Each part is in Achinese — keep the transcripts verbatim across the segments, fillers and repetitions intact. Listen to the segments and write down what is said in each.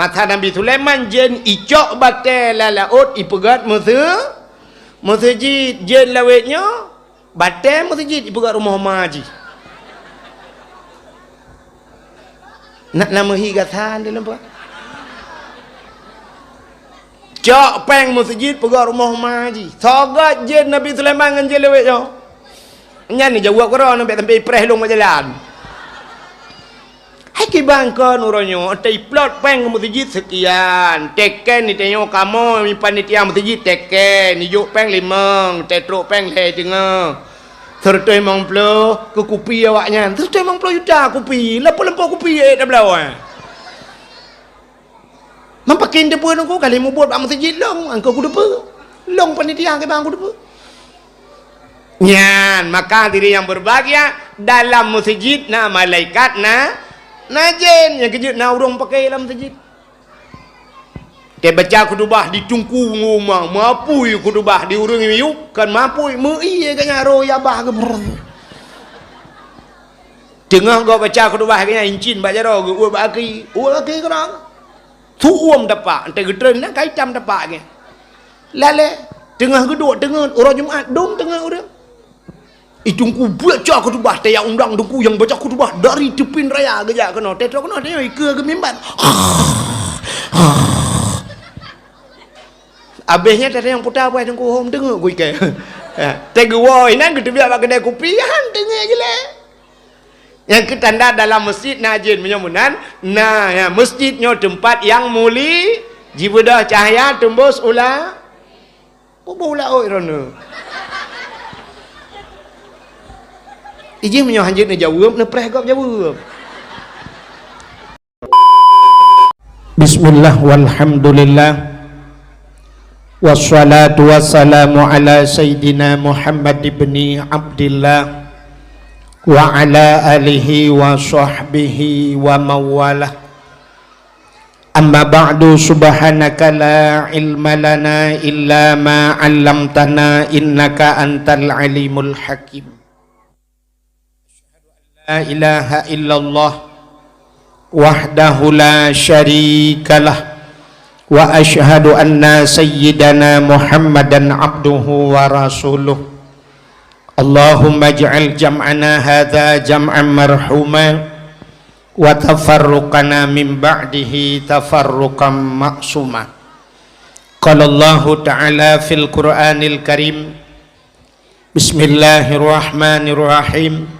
Masa Nabi Sulaiman jén icok batée lam laôt ipeugét meuseu-, meuseujid, jén lawét nyoe batée meuseujid ipeugét rumoh ma jih. Nak na meuhi gasan di leumpah. Cok péng meuseujid peugét rumoh ma jih. Soe gét jén Nabi Sulaiman ngon jén lawét nyoe? Nyan ni jaweueb keudroe nyoe bèk sampai ipreh lôn bak jalan. Hai kiban kon uroe nyoe, teuiplot péng keu meuseujid seukian, teken ni tanyoe kamoe panitia meuseujid teken, ijok péng limong, teutrok péng lhèe teungoh. Seureutôh limong ploh keu kupi awaknyan, seureutôh limong ploh juta kupi, lampôh-lampôh kupi ék tabloe. Mampakin teupeu nungku kali mubuet bak meuseujid long, angkau kuteupeu. Long panitia kiban kuteupeu. Nyan, maka hadirin yang berbahagia, dalam meuseujid na malaikat, na, na jén nyang keujeuet na ureueng pakai lam meuseujid. Teubaca khutubah di teungku ngon ma, mapui khutubah di ureueng miyueb, kan mapui, meu-ie ganya roh ya bah geubreng. Teungoh gob baca khutubah ganya incin bak jaroe geuuet bak aki, uet aki keurang. Su'uem tapak, entée geutreun na kai tam tapak ganya. Lalée, teungoh geuduek teungeut uroe Jumat, dong teungeut ureueng. Ih, teungku baca khutubah, teuyak undang teungku nyang baca khutubah dari teupin raya geujak keunoe. Teutrok keunoe, teuyak ikeue keu mimbar. Abéh nyan teutrok nyang puta buah teungku hom teungeut ku ikai. Ya, teuguwoe inan geuteubiet bak keudè kupi, han teungeut jeulée. Nyang keu tanda dalam meuseujid na jén meunyoe meunan, na, ya, meuseujid nyoe teumpat nyang muli, jibeudôh cahya teumbôs ula Boh-boh laôt droeneuh. Ijih meunyoe hanjeuet neujaweueb, neupreh gob jaweueb. Bismillah, walhamdulillah. Wassalatu wassalamu ala sayyidina Muhammad ibni Abdillah wa ala alihi wa sahbihi wa mawalah. Amma ba'du, subhanaka la ilma lana illa ma 'allamtana innaka antal alimul hakim. La ilaha illallah wahdahu la syarikalah, wa asyhadu anna sayyidana Muhammadan abduhu wa rasuluh. Allahumma ij'al jam'ana hadza jam'an marhuma, wa tafarruqana min ba'dihi tafarruqan ma'suma. Qala Allahu ta'ala fil Qur'anil Karim, Bismillahirrahmanirrahim,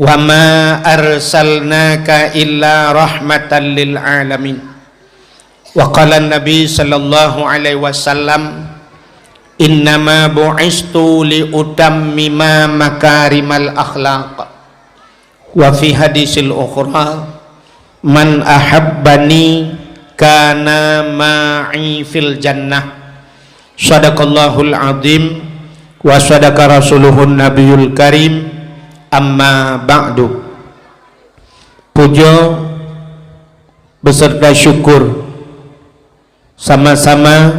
wa ma arsalnaka illa rahmatan lil alamin. Wa qala Nabi sallallahu alaihi wasallam, innama bu'istu li utammima makarimal akhlaq. Wa fi hadisil ukhra, man ahabbani kana ma'i fil jannah. Sadaqallahul azim wa sadaqa rasuluhun nabiyul karim. Amma ba'du. Puja beserta syukur sama-sama.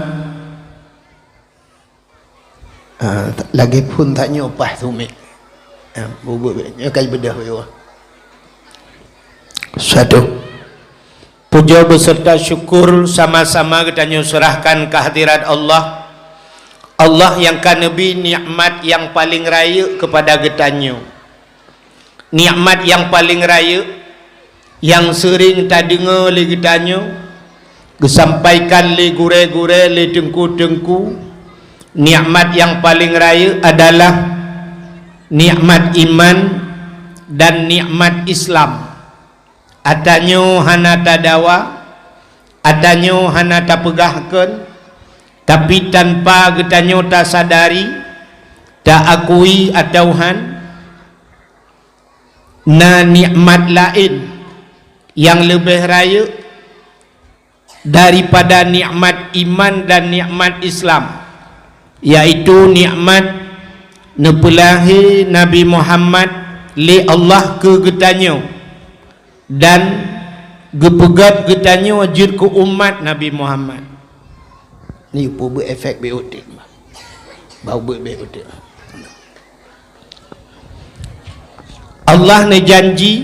Ah, lagèe phôn that nyoe paih sumét. Ah, bubuet nyoe kai beudôh yoh. Satu. Puja beserta syukur sama-sama geutanyoe serahkan kehadirat Allah. Allah nyang ka neubri nikmat nyang paleng rayeuk keupada geutanyoe. Nikmat nyang paleng rayeuk, nyang seuring tadeungoe lé geutanyoe, geusampaikan lé gurée-gurée, lé teungku-teungku, nikmat nyang paleng rayeuk adalah nikmat iman dan nikmat Islam. Ata nyoe hana tadawa, ata nyoe hana tapeugah kheun, tapi tanpa geutanyoe tasadari, taakui atawa han, na nikmat laén nyang leubeh rayeuk daripada nikmat iman dan nikmat Islam, yaitu nikmat neupeulahé Nabi Muhammad lé Allah keu geutanyoe dan geupeugét geutanyoe jeuet keu umat Nabi Muhammad. Ni peubeuet efek beutek. Bau beuet beutek. Allah neujanji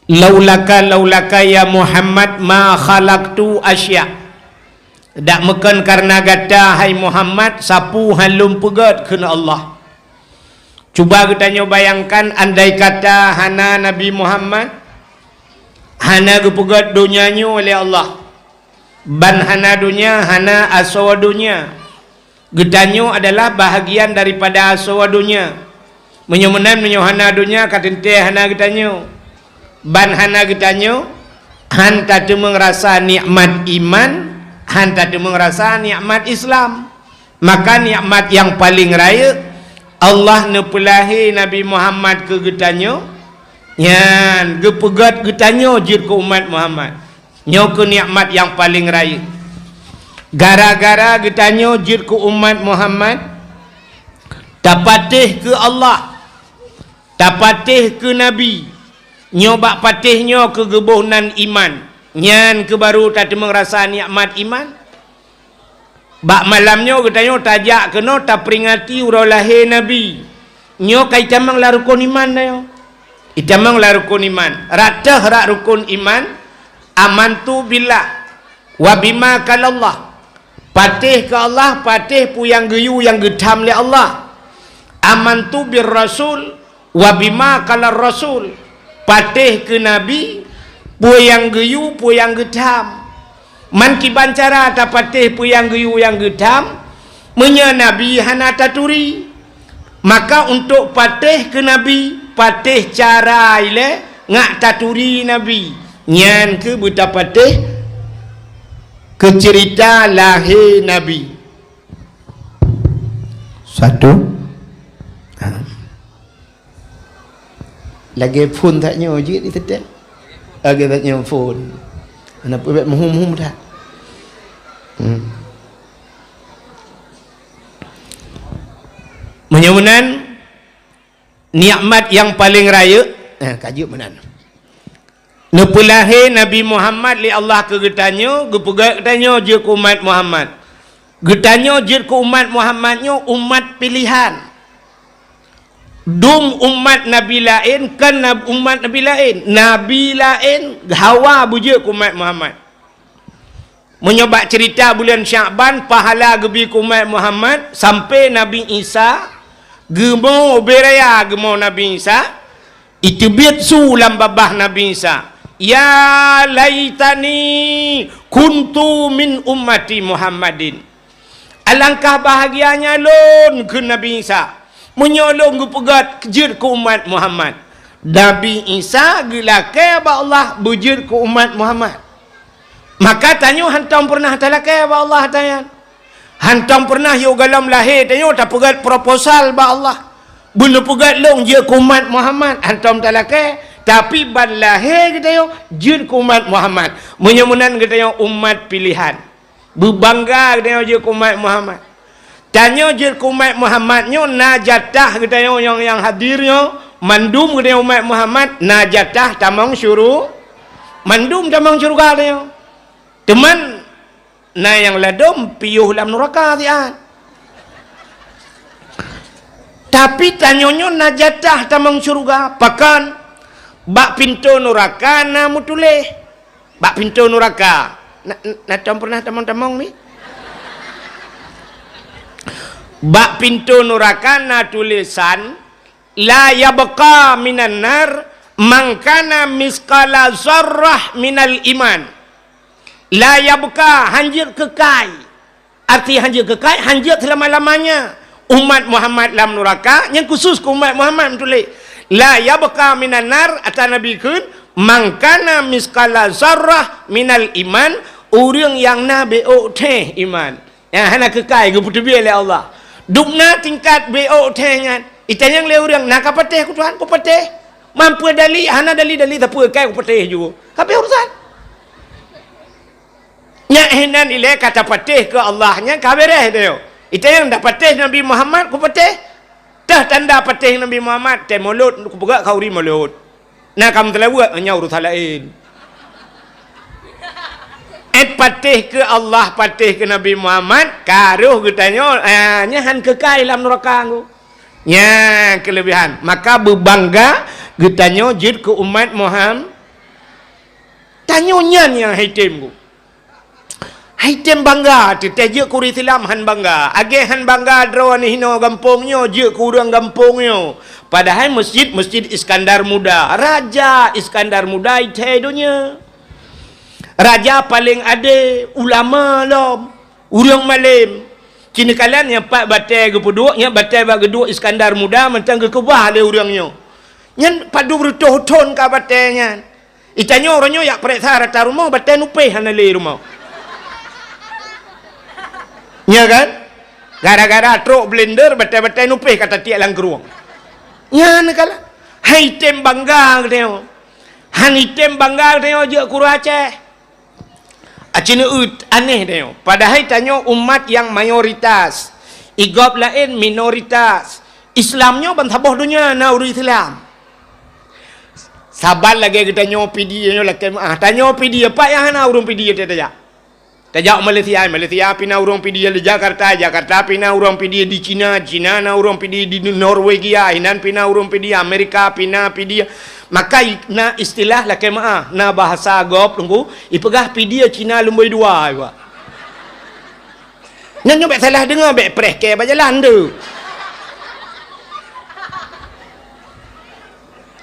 "Laulaka, laulaka ya Muhammad ma khalaqtu asya." Dak meukon kareuna gata hai Muhammad, sapeue han lôn peugét kheun Allah. Cuba geutanyoe bayangkan, andai kata hana Nabi Muhammad, hana geupeugét donya nyoe lé Allah. Ban hana donya, hana asoe donya. Geutanyoe adalah bahagian daripada asoe donya. Meunyoe meunan, meunyoe hana donya, ka teuntée hana geutanyoe. Ban hana geutanyoe, han tateumeung rasa nikmat iman, han tateumeung rasa nikmat Islam. Maka nikmat nyang paleng rayeuk, Allah neupeulahé Nabi Muhammad keu geutanyoe, nyan geupeugét geutanyoe jeuet keu umat Muhammad. Nyoe keuh nikmat nyang paleng rayeuk. Gara-gara geutanyoe jeuet keu umat Muhammad, tapatéh keu Allah, tapatéh keu Nabi. Nyoe bak patéh nyoe keuh geuboh nan iman. Nyan keuh baru tateumeung rasa nikmat iman. Bak malam nyoe geutanyoe tajak keunoe taperingati uroe lahé Nabi. Nyoe ka itamong lam rukon iman tanyoe. Itamong lam rukon iman. Rata rak rukon iman, amantu billah wa bima qalallah. Patéh keu Allah, patéh peue nyang geuyue nyang geutham lé Allah. Amantu bir rasul wa bima qalar rasul. Patéh keu Nabi, peue nyang geuyue, peue nyang geutham. Man kiban cara tapatéh peue nyang geuyue nyang geutham, meunyoe Nabi hana taturi. Maka untuk patéh keu Nabi, patéh cara ilée ngat taturi Nabi. Nyan keuh beutapatéh keu ceurita lahé Nabi. Satu. Ha. Lagée phon that nyoe jeuet diseutét. Lagée that nyoe phon. Hana peue bék meuhum-hum that. Hmm. Meunyoe meunan, nikmat nyang paleng rayeuk, eh, ka jeuet meunan. Neupeulahé Nabi Muhammad lé Allah keu geutanyoe, geupeugét geutanyoe jeuet keu umat Muhammad. Geutanyoe jeuet keu umat Muhammad nyoe umat pilihan. Dum umat nabi laén kon nab-, umat nabi laén. Nabi laén hawa beujeuet keu umat Muhammad. Meunyoe bak ceurita buleuen Syakban, pahala geubi keu umat Muhammad sampoe Nabi Isa geumo ubé raya, geumo Nabi Isa, iteubiet su lam babah Nabi Isa, "Ya laitani kuntu min ummati Muhammadin." Alangkah bahagianya lôn, kheun Nabi Isa, meunyoe lôn geupeugét jeuet keu umat Muhammad. Nabi Isa geulakée bak Allah beujeuet keu umat Muhammad. Maka tanyoe hantom peureunah talakée bak Allah tanyan. Hantom peureunah yoh gohlom lahé tanyoe tapeugét proposal bak Allah. Beuneupeugét lôn jeuet keu umat Muhammad, hantom talakée, tapi ban lahé geutanyoe jeuet keu umat Muhammad. Meunyoe meunan geutanyoe umat pilihan. Beubangga geutanyoe jeuet keu umat Muhammad. Tanyoe jeuet keu umat Muhammad nyoe na jatah geutanyoe nyang, nyang hadir nyoe, mandum geutanyoe umat Muhammad na jatah tamong syuru-, mandum tamong syeuruga tanyoe. Teuma na nyang ladom piôh lam nuraka siat. Tapi tanyoe nyoe na jatah tamong syeuruga, pakon? Bak pintoe nuraka na meutuléh. Bak pintoe nuraka. Na, na tom peureunah tamong-tamong mi? Bak pintoe nuraka na tulésan, "La yabqa minan nar man kana misqala zarrah minal iman." La yabqa, hanjeuet keukai. Arti hanjeuet keukai, hanjeuet selama-lamanya. Umat Muhammad lam nuraka, nyang khusus keu umat Muhammad meutuléh. "La yabqa minan nar," ata Nabi kheun, "man kana misqala zarrah minal iman," ureuëng nyang na béok théh iman. Nyang hana keukai geupeuteubiet lé Allah. Dum na tingkat béok théh nyan. Itanyong lé ureuëng, "Na ka patéh keu Tuhan?" "Kupatéh." "Man peue dali?" "Hana dali-dali sapeue, kai kupatéh ju." Habéh urusan. Nyak hinan ilée ka tapatéh keu Allah nyan ka beureh deh. Itanyong, "Dak patéh Nabi Muhammad?" "Kupatéh." "Teuh tanda patéh Nabi Muhammad?" "Teuh mulod, kupeugah khauri mulod." Na ka meuteulaweuet, nyan urusan laén. Eh, patéh keu Allah, patéh keu Nabi Muhammad, ka roh geutanyoe, ah, nyan han keukai lam nuraka nggu. Nyan keuleubehan. Maka beubangga geutanyoe jeuet keu umat Muham-, Tanyoe nyan nyang hai tem ku. Hai tem bangga, teuntèe jeuet keu ureueng Islam han bangga. Agèe han bangga droe neuh inoe gampông nyoe, jeuet keu ureueng gampông nyoe. Padahai masjid, Masjid Iskandar Muda. Raja Iskandar Muda ithèe donya. Raja paleng adé, ulama lom, ureueng malém. Ci neukalon nyang pat batèe geupeuduek, nyang batèe bak geuduek Iskandar Muda mantong geukeubah lé ureueng nyoe. Nyan padub reutôh thon ka batèe nyan. Itanyoe uroe nyoe jak peuriksa rata rumoh, batèe nupéh hana lé rumoh. Nya kan? Gara-gara trok blender, batèe-batèe nupéh ka tatiek lam krueng. Nyan kan? Hai tem bangga geutanyoe. Han item bangga geutanyoe jeuet keu ureueng Aceh. Aci neueut aneh tanyoe. Padahai tanyoe umat nyang mayoritas. Igob laén minoritas. Islam nyoe ban saboh donya na ureueng Islam. Saban lagèe geutanyoe Pidie nyoe lakèe meu'ah. Tanyoe Pidie, pat nyang hana ureueng Pidie tajak? Tajak Malaysia, Malaysia pih na ureueng Pidie, di Jakarta, Jakarta pih na ureueng Pidie, di Cina, Cina na ureueng Pidie, di Norwegia, inan pih na ureueng Pidie, Amerika pih na Pidie. Maka i-, na istilah lakèe meu'ah, na bahasa gob teungku, ipeugah Pidie Cina lumbôi dua, iba. Nyan nyoe bèk salah deungö, bèk preh kèe bak jalan tu.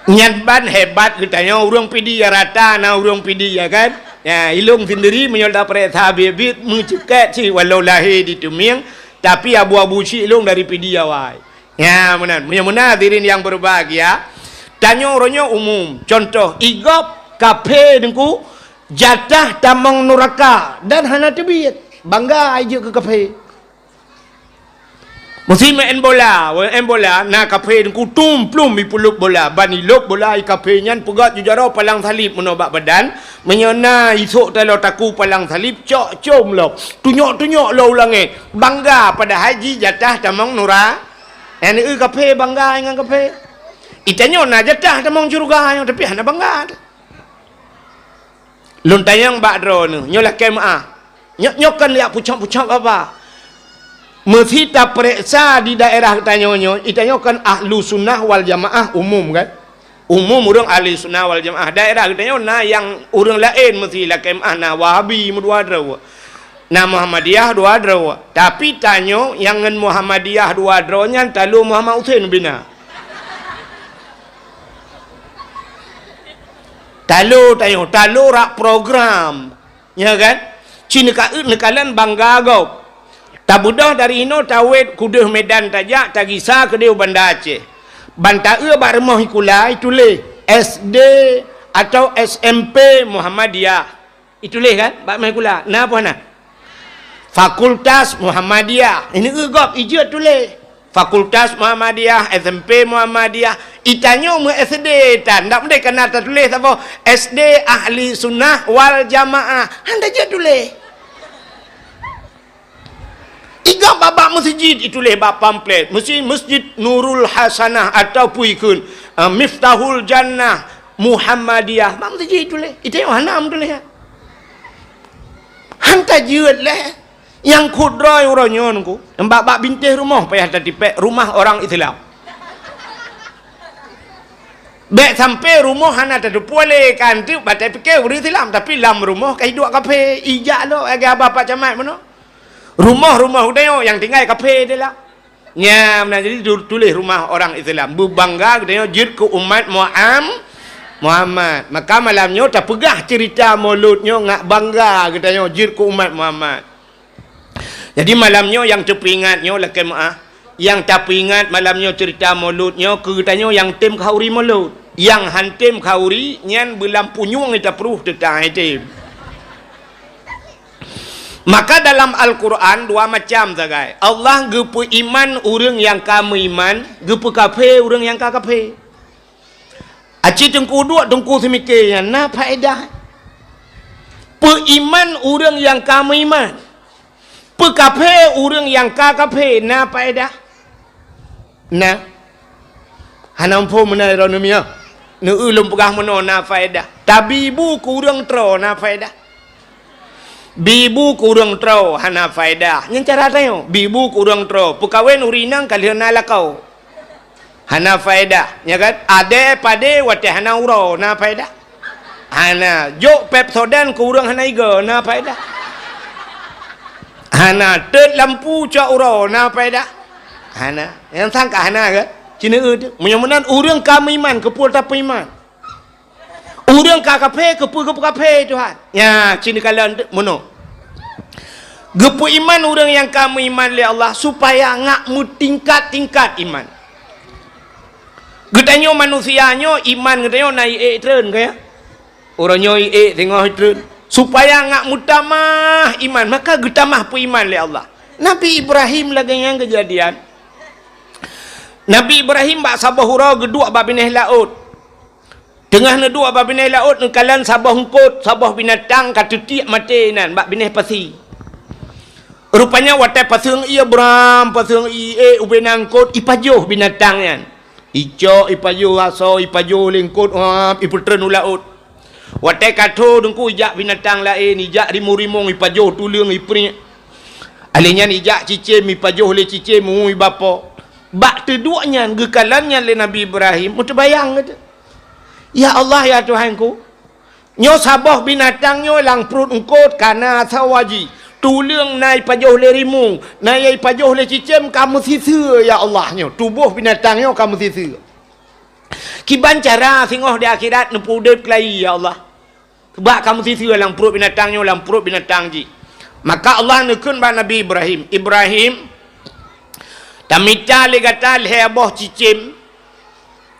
Nyan ban hebat geutanyoe ureueng Pidie, rata na ureueng Pidie, ya kan? Ya, ilông sendiri meunyoe tapeuriksa biet-biet meuceuket cit walau lahé di Teumieng, tapi abu-abu cit ilông dari Pidie awai. Ya, meunan. Meunyoe meunan hadirin yang berbahagia, tanyoe uroe nyoe umum. Contoh, igob kaphé teungku, jatah tamong nuraka dan hana teubiet. Bangga ai jeuet keu kaphé. Meusi meu'en bola, meu'en bola, na kaphé teungku tum plum ipeulop bola, ban ilop bola i kaphé nyan peugöt ju jaroe palang salib meunoe bak badan, meunyoe na isok taloe takue palang salib, cok com lom, tunyok-tunyok lom u langét, bangga padahai jih jatah tamong nura-, nyan eu kaphé bangga ngon kaphé. Itanyoe na jatah tamong syeuruga nyoe tapi hana bangga. Lôn tanyong bak droeneuh, nyoe lakèe meu'ah. Nyoe, nyoe kon jak pucok-pucok haba. Meusi tapeuriksa di daerah geutanyoe nyoe, geutanyoe kon Ahlussunnah wal Jamaah umum kan? Umum ureueng Ahlussunnah wal Jamaah. Daerah geutanyoe na nyang ureueng laén meusi lakèe meu'ah, na Wahabi meudua droe. Na Muhammadiyah dua droe. Tapi tanyoe nyang ngon Muhammadiyah dua droe nyan talo Muhammad Hussein bina. Talo tanyoe, talo rak program. Nya kan? Ci neuka-, neukalon bangga gob. Tabeudôh dari inoe tawét kudeuh Medan tajak, tagisa keudéh u Banda Aceh. Ban taeu bak rumoh sikula ituléh S D atau S M P Muhammadiyah. Ituléh kan? Bak meh sikula. Na apa na? Fakultas Muhammadiyah. Ini eu gob ijeuet tuléh. Fakultas Muhammadiyah, S M P Muhammadiyah. Itanyoe meu S D tan. Ndak meudeh kana tatuléh saboh S D Ahli Sunnah wal Jamaah. Han tajeuet tuléh. Igob bak-bak meuseujid ituléh bak pamflet. Meusi-, Masjid Nurul Hasanah atau pui kheun, ah, Miftahul Jannah Muhammadiyah. Bak meuseujid ituléh. Itanyoe hana meutuléh. Han tajeuet lé. Nyang khudrah uroe nyoe nungku, bak-bak bintéh rumoh payah tatipék rumah orang Islam. Bèk sampai rumoh hana tateupeue lé, kan teuk bak tapike ureueng Islam, tapi lam rumoh ka hidup kafé, ijak lom lagèe abah Pak Camat bunoe. Rumoh-rumoh geutanyoe nyang tinggai kafé di lam. Nya, meunan jadi tu-, tuléh rumah orang Islam. Beubangga geutanyoe jeuet keu umat Muham-, Muhammad. Maka malam nyoe tapeugah cerita Maulud nyoe ngat bangga geutanyoe jeuet keu umat Muhammad. Jadi malam nyoe nyang tapeuingat nyoe lakèe meu'ah. Nyang tapeuingat malam nyoe cerita Maulud nyoe keu geutanyoe nyang tem khauri Maulud. Nyang han tem khauri nyan beulam punyueng ita pruh teutai tem. Maka dalam Al-Quran dua macam sagai. Allah geupeuiman ureueng nyang ka meuiman, geupeukafé ureueng nyang ka kafé. Aci teungku duek teungku seumike nyan na faedah. Peuiman ureueng nyang ka meuiman, peukafé ureueng nyang ka kafé na faedah. Na. Hana muphom meunan droeneuh miyah. Neu-eu lôn peugah meunoe na faedah. Tabi bu keu ureueng troe na faedah. Bi bu keu ureueng troe hana faedah. Nyan cara tanyoe. Bi bu keu ureueng troe. Peukawen ureueng inong ka lheueh na lakoe. Hana faedah. Nya kan? Adé padé watèe hana uroe na faedah. Hana. Jok Pepsodent keu ureuëng hana igo, na paedah. Hana. Teut lampu cok uroe, na paedah. Hana. Nyang sang ka hana ke? Cina eu tu. Meunyoe meunan ureuëng ka meuiman, keupeue tapeuiman? Ureuëng ka kafé, keupeue geupeukaphé Tuhan? Nya, cina kalon tu, meunoe. Geupeuiman ureuëng nyang ka meuiman lé Allah supaya ngak meutingkat-tingkat iman. Geutanyoe manusia nyoe, iman geutanyoe na iék treun, ka ya? Uroe nyoe iék, singoh treun. Supaya ngak meutamah iman, maka geutamah peuiman lé Allah. Nabi Ibrahim lagée nyan keujadian. Nabi Ibrahim bak saboh uroe geuduek bak binéh laôt. Teungoh neuduek bak binéh laôt, neukalon saboh eungkot, saboh binatang ka teutiek maté nan bak binéh pasi. Rupanya watée paseueng ié bram, paseueng ié ubé na eungkot, ipajoh binatang nyan. Icok, ipajoh asoe, ipajoh lé eungkot, hap, ipeutreun u laôt. Watée ka tho teungku, ijak binatang laén, ijak rimong-rimong, ipajoh tuleueng, ipriek. Alé nyan ijak cicém, ipajoh lé cicém, ui bapo. Bak teuduek nyan geukalon nyan lé Nabi Ibrahim, meuteubayang geuh. Ya Allah, ya Tuhanku, nyoe saboh binatang nyoe lam pruet eungkot ka na sawa jih. Tuleueng na ipajoh lé rimong, na ipajoh lé cicém ka meusiseue, ya Allah, nyoe tuboh binatang nyoe ka meusiseue. Kiban cara singoh di akhirat neupeuudeb keulayi, ya Allah? Bak ka meusiseue lam pruet binatang nyoe, lam pruet binatang jih. Maka Allah neukheun bak Nabi Ibrahim, "Ibrahim, tamita lé gata lhée boh cicém,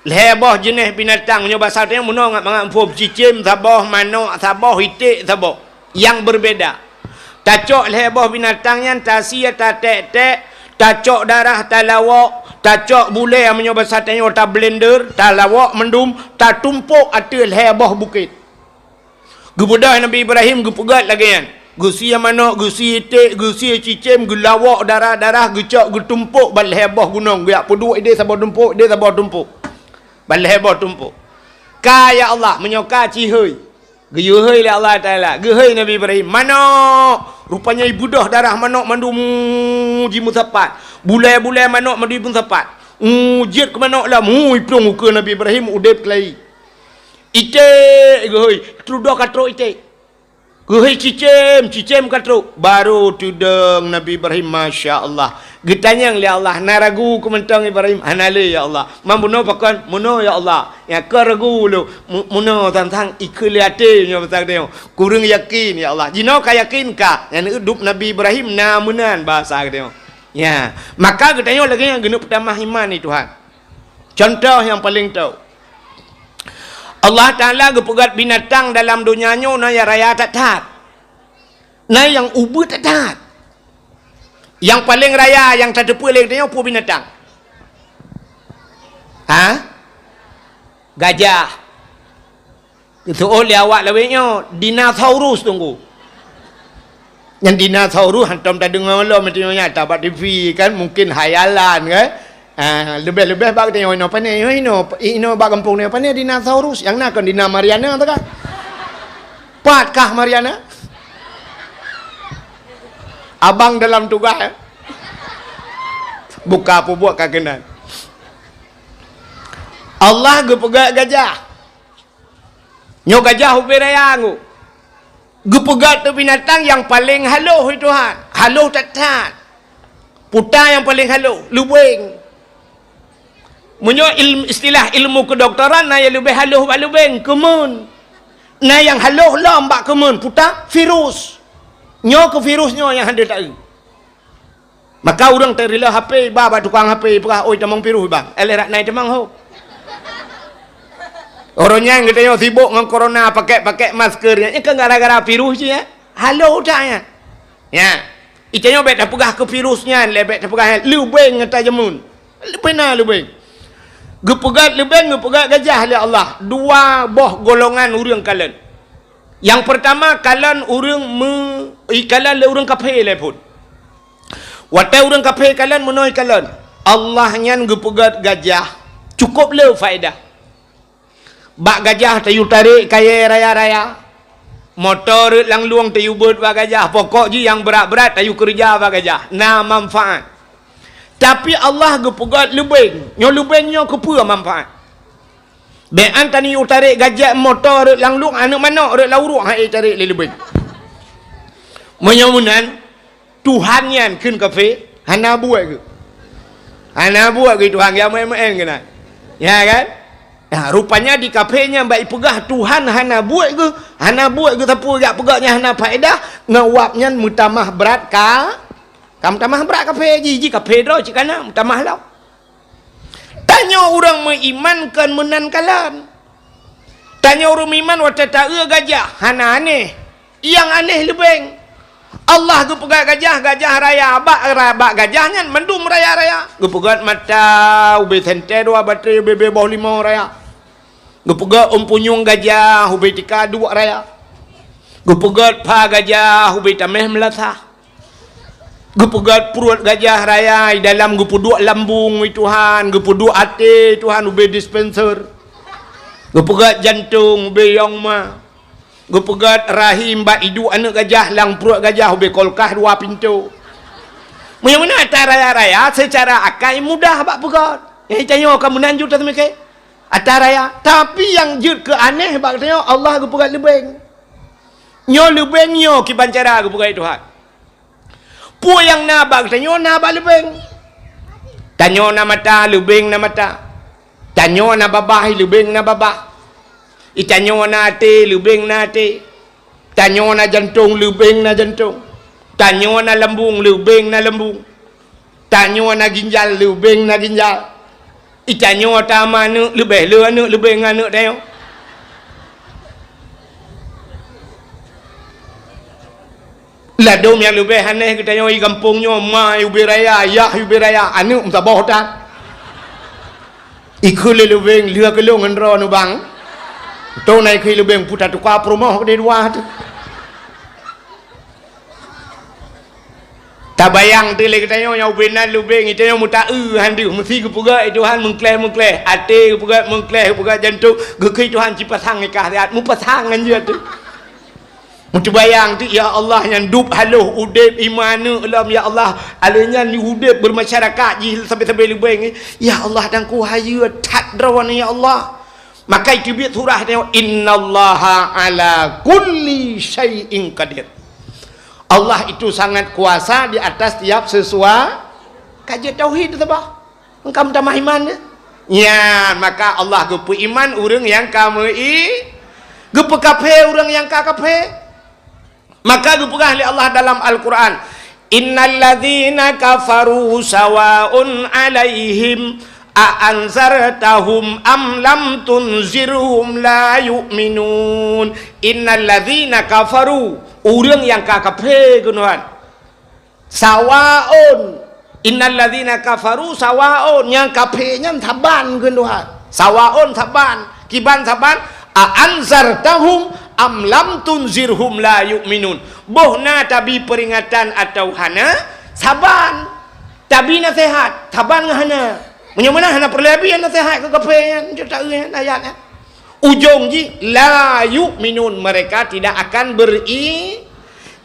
lhée boh jeuneh binatang." Nyoe basa teuh meunoe ngat mangat muphom, cicém saboh, manok saboh, iték saboh, nyang beubeda. Tacok lhée boh binatang nyan, tasie, taték-ték, tacok darah, talawok, tacok bulée, meunyoe basa tanyoe tablender, talawok mandum, tatumpok ateueh lhée boh bukét. Geubeudôh Nabi Ibrahim geupeugét lagée nyan. Geusie manok, geusie iték, geusie cicém, geulawok darah-darah, geucok geutumpok bak lhée boh gunong, geujak peuduek idéh saboh tumpok, idéh saboh tumpok. Bak lhée boh tumpok. Ka, ya Allah, meunyoe ka, ci hôi. Geuyue hôi lé Allah Taala, geuhôi Nabi Ibrahim, "Manok!" Rupanya ibeudôh darah manok mandum, mu, jimeusapat. Bulée-bulée manok mandum jimeusapat. Mu, jeuet keu manok lom, mu, iplueng ukeue Nabi Ibrahim udeb keulayi. Iték geuhôi, tudoh ka trok iték. Geuhôi cicém, cicém ka trok. Baru tudong Nabi Ibrahim, masya Allah. Geutanyong lé Allah, "Na ragu keu mantong Ibrahim?" "Hana lé, ya Allah." "Man bunoe pakon?" "Munoe, ya Allah." "Nyang ka ragu lôn." Mu-, munoe sang-sang ikheun lé até nyoe pasal teuh. Kureueng yakin, ya Allah. Jinoe ka yakin ka. Nyan udeb Nabi Ibrahim na meunan bahasa geutanyoe. Ya, maka geutanyoe lagée nyang geuneuk peutamah iman di Tuhan. Contoh nyang paleng tho. Allah Taala geupeugét binatang dalam donya nyoe na nyang raya that-that. Na nyang ubeut that-that. Nyang paleng raya nyang tateupeue lé geutanyoe peue binatang? Ha? Gajah. Geuseuôt lé awak lawét nyoe, dinosaurus teungku. Nyan dinosaurus hantom tadeungoe lom, meunyoe nyata bak T V kan, mungkin hayalan kan. Ah, leubeh-leubeh bak geutanyoe inoe pane, inoe, inoe bak gampông nyoe pane dinosaurus, nyang na kon dina Mariana teuh kan. Pat kah Mariana? Abang dalam tugas, eh? Buka peubuet ka keunan. Allah geupeugét gajah. Nyoe gajah ubé raya nyoe. Geupeugét teuk binatang nyang paleng haloh di Tuhan. Haloh that-that. Puta nyang paleng haloh, lubeng. Meunyoe ilm-, istilah ilmu kedokteran, na nyang leubeh haloh bak lubeng, keumeun. Na nyang haloh lom bak keumeun, puta virus. Nyoe keu virus nyoe nyang hana taeu. Maka ureuëng teurila H P, iba bak tukang H P, ipeugah, "Oi, tamong virus, Bang." Eh, lé rak nai tamong ho. Uroe nyan geutanyoe sibok ngon corona, pakai-pakai masker, nyan kan gara-gara virus jih, ya. Haloh that nyan. Ya. Itanyoe bék tapeugah keu virus nyan, lé bék tapeugah nyan, lubeng nyang tajeumeun. Lubeng na lubeng. Geupeugét lubeng, geupeugét gajah lé Allah. Dua boh golongan ureuëng kalon. Nyang peurtama, kalon ureuëng me-, ikalon lé ureuëng kafé lé phon. Watée ureuëng kafé kalon, meunoe ikalon, Allah nyan geupeugét gajah, cukôp le faedah. Bak gajah tayue tarek kayée raya-raya, moto rot lam lueng tayue beuet bak gajah, pokok jih nyang brat-brat tayue keureuja bak gajah, na manfaat. Tapi Allah geupeugét lubeng, nyoe lubeng nyoe keupeue manfaat? Bék an tanyoe tarek gajah moto rot lam lueng, aneuk manok rot lam uruek, han ék tarek lé leubeng. Meunyoe meunan, Tuhan nyan kheun kafé, hana buet geuh. Hana buet geuh Tuhan, ya meu'én-meu'én keunan. Ya kan? Nah, rupanya di kafé nyan bak ipeugah Tuhan hana buet geuh, hana buet geuh sapeue jak peugah nyan hana faedah, ngon wab nyan meutamah brat ka, ka meutamah brat kafé jih, jih kafé droe cit kana meutamah lom. Tanyoe ureuëng meuiman kon meunan kalon. Tanyoe ureuëng meuiman watée taeu gajah, hana aneh. Nyang aneh leubeng. Allah geupeugah gajah, gajah raya. Bak ra-, bak gajah nyan mandum raya-raya. Geupeugét mata, ubé sentée dua batée, ubé boh limong raya. Geupeugét ôn punyueng gajah, ubé tika duek raya. Geupeugét pha gajah, ubé tameh meulasah. Geupeugét pruet gajah raya, i dalam geupeuduek lambung, i Tuhan, geupeuduek até, i Tuhan, ubé dispenser. Geupeugét jantong, ubé yong ma. Geupeugét rahim bak iduek aneuëk gajah, lam pruet gajah, ubé kolkah dua pintoe. Meunyoe meunan ata raya-raya, seucara akai mudah bak peugét. Nyang tanyoe ka meunan jeuet taseumiké. Ata raya. Tapi nyang jeuet keu aneh bak tanyoe, Allah geupeugét leubeng. Nyoe leubeng nyoe kiban cara geupeugét Tuhan. Peue nyang na bak geutanyoe na bak leubeng. Tanyoe na mata, leubeng na mata. Tanyoe na babah, leubeng na babah. Itanyoe na até, leubeng na até. Tanyoe na jantong, leubeng na jantong. Tanyoe na lambung, leubeng na lambung. Tanyoe na ginjal, leubeng na ginjal. Itanyoe ta ma aneuëk, leubeh le aneuëk, leubeng aneuëk tanyoe. Ladôm nyang leubeh aneh geutanyoe i gampông nyoe, ma ubé raya, yah ubé raya, aneuëk meusaboh that. Ikheun lé leubeng, lheueh keulong ngon droeneuh bang. Tô na ikheun leubeng, puta tuka peurumoh keudeh dua teuh. Tabayang teuh lé geutanyoe nyang ubé nan leubeng, geutanyoe meutaeu han deuh, meusi geupeugah i Tuhan meukleh-meukleh, até geupeugah meukleh, geupeugah jantong, geukheun Tuhan cipasang nikah siat, mupasang ngon jeuet teuh. Meucuba bayang teuh, ya Allah, nyan dub haloh udeb iman lom, ya Allah. Alèh nyan udeb bermasyarakat jih sabe-sabe leubeng. Ya Allah, dangku hayeue that droeneuh, ya Allah. Maka iteubiet surah nyoe, "Innallaha ala kulli syai'in qadir." Allah itu sangat kuasa di atas tiap sesuatu. Ka jeuet tauhid teuh bah. Engka meutamah iman nyan. Nyan, maka Allah geupeu iman ureuëng nyang ka meu-i-, geupeu kafé ureuëng nyang ka kafé. Maka geupeugah lé Allah dalam Al-Quran, "Innal ladzina kafaru sawaun 'alaihim a anzartahum am lam tunzirhum la yu'minun." Innal ladzina kafaru, ureuëng nyang ka kafé keunoe. Sawaun. Innal ladzina kafaru sawaun, nyang kafé nyan saban kheun Tuhan. Sawaun saban, kiban saban, a anzartahum am lam tunzirhum la yu'minun. Boh na tabi peuringatan atawa hana, saban. Tabi naseuhat, saban ngon hana. Meunyoe meunan hana peureulée bi naseuhat keu kafé nyan, jeuet taeu nyan ayat nyan. Ujong jih, la yu'minun, mereka tidak akan beri-,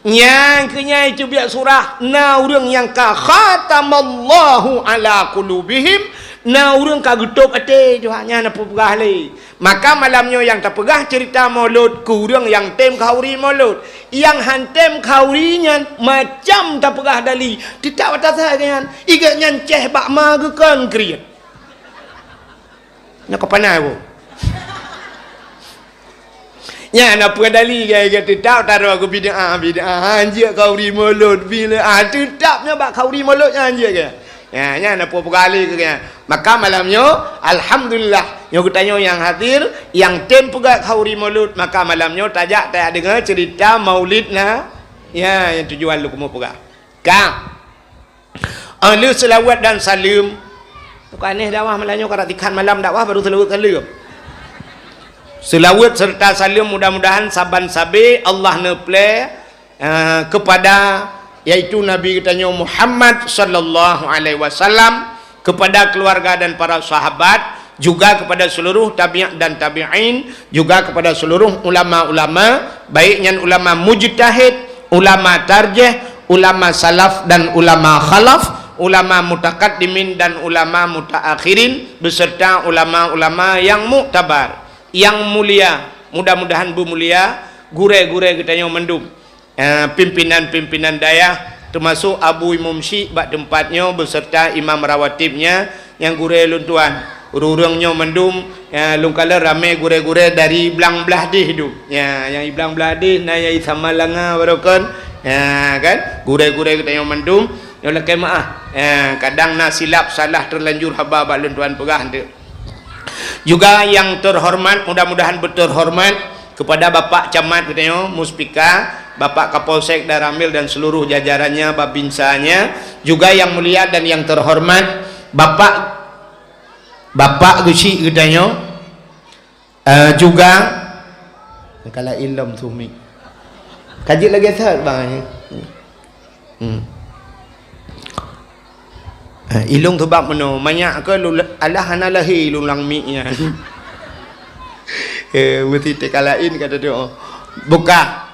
nyang keu nyan iteubiet surah, na ureuëng nyang ka khatamallahu ala qulubihim, na ureuëng ka geutôb até Tuhan, nyan na peugah lé. Maka malam nyoe nyang tapeugah ceurita Maulud keu ureuëng nyang tem khauri Maulud. Nyang han tem khauri nyan macam tapeugah dali, teutab atas nyan, igat nyan ceh bak ma geukon kriet. Nyoe ka panas, Bu. Nyan na peue dali, gaya-gaya teutab taroe keu bid'ah, bid'ah, hanjeuet khauri Maulud, bila, ah, teutab nyoe bak khauri Maulud nyan hanjeuet gaya. Ya, nyan na peue-peue kali keu gaya. Maka malam nyoe, alhamdulillah, nyoe geutanyoe nyang hadir, nyang tem peugah khauri Maulud, maka malam nyoe tajak tadeungoe ceurita Maulid na, ya, nyang tujuan lôn keumu peugah. Ka. Ahli seulaweuet dan saleuem. Bukan aneh dakwah malam nyoe, karena tikhan malam dakwah baru seulaweuet saleuem. Seulaweuet serta saleuem mudah-mudahan saban sabe Allah neuplé, eh, kepada, yaitu Nabi geutanyoe Muhammad sallallahu alaihi wasallam, kepada keluarga dan para sahabat, juga kepada seluruh tabi'in dan tabi'in, juga kepada seluruh ulama-ulama, baik nyan ulama mujtahid, ulama tarjih, ulama salaf dan ulama khalaf, ulama mutakaddimin dan ulama mutaakhirin, beserta ulama-ulama yang muktabar, yang mulia. Mudah-mudahan beumulia gurée-gurée geutanyoe mandum. Eh, pimpinan-pimpinan dayah, teumasok Abu Imum Syik bak teumpat nyoe beserta imam rawatibnya nyang gurée lôn tuan. Ureuëng-ureuëng nyoe mandum, eh, lôn kalon ramé gurée-gurée dari blang blaih deh dum. Ya, nyang i blang blaih deh na nyang i Samalanga barokon. Ya, kan? Gurée-gurée geutanyoe mandum, nyoe lakée meuáh. Eh, kadang na silap salah teulanjur haba bak lôn tuan peugah eunteuk. Juga yang terhormat, mudah-mudahan beuteuhormat kepada Bapak Camat geutanyoe, Muspika, Bapak Kapolsek Danrambil dan seluruh jajarannya, babinsanya, juga yang mulia dan yang terhormat Bapak, Bapak Geuchik geutanyoe, eh, juga, kalau ilom sumi. Kajik lagi sat bang. Hmm. Eh, ilong teuh bak meunoe, manyak keu lu-, alah hana lahé ilong lam mik nyan. Eh, meusti teuka laén kata tu. Buka.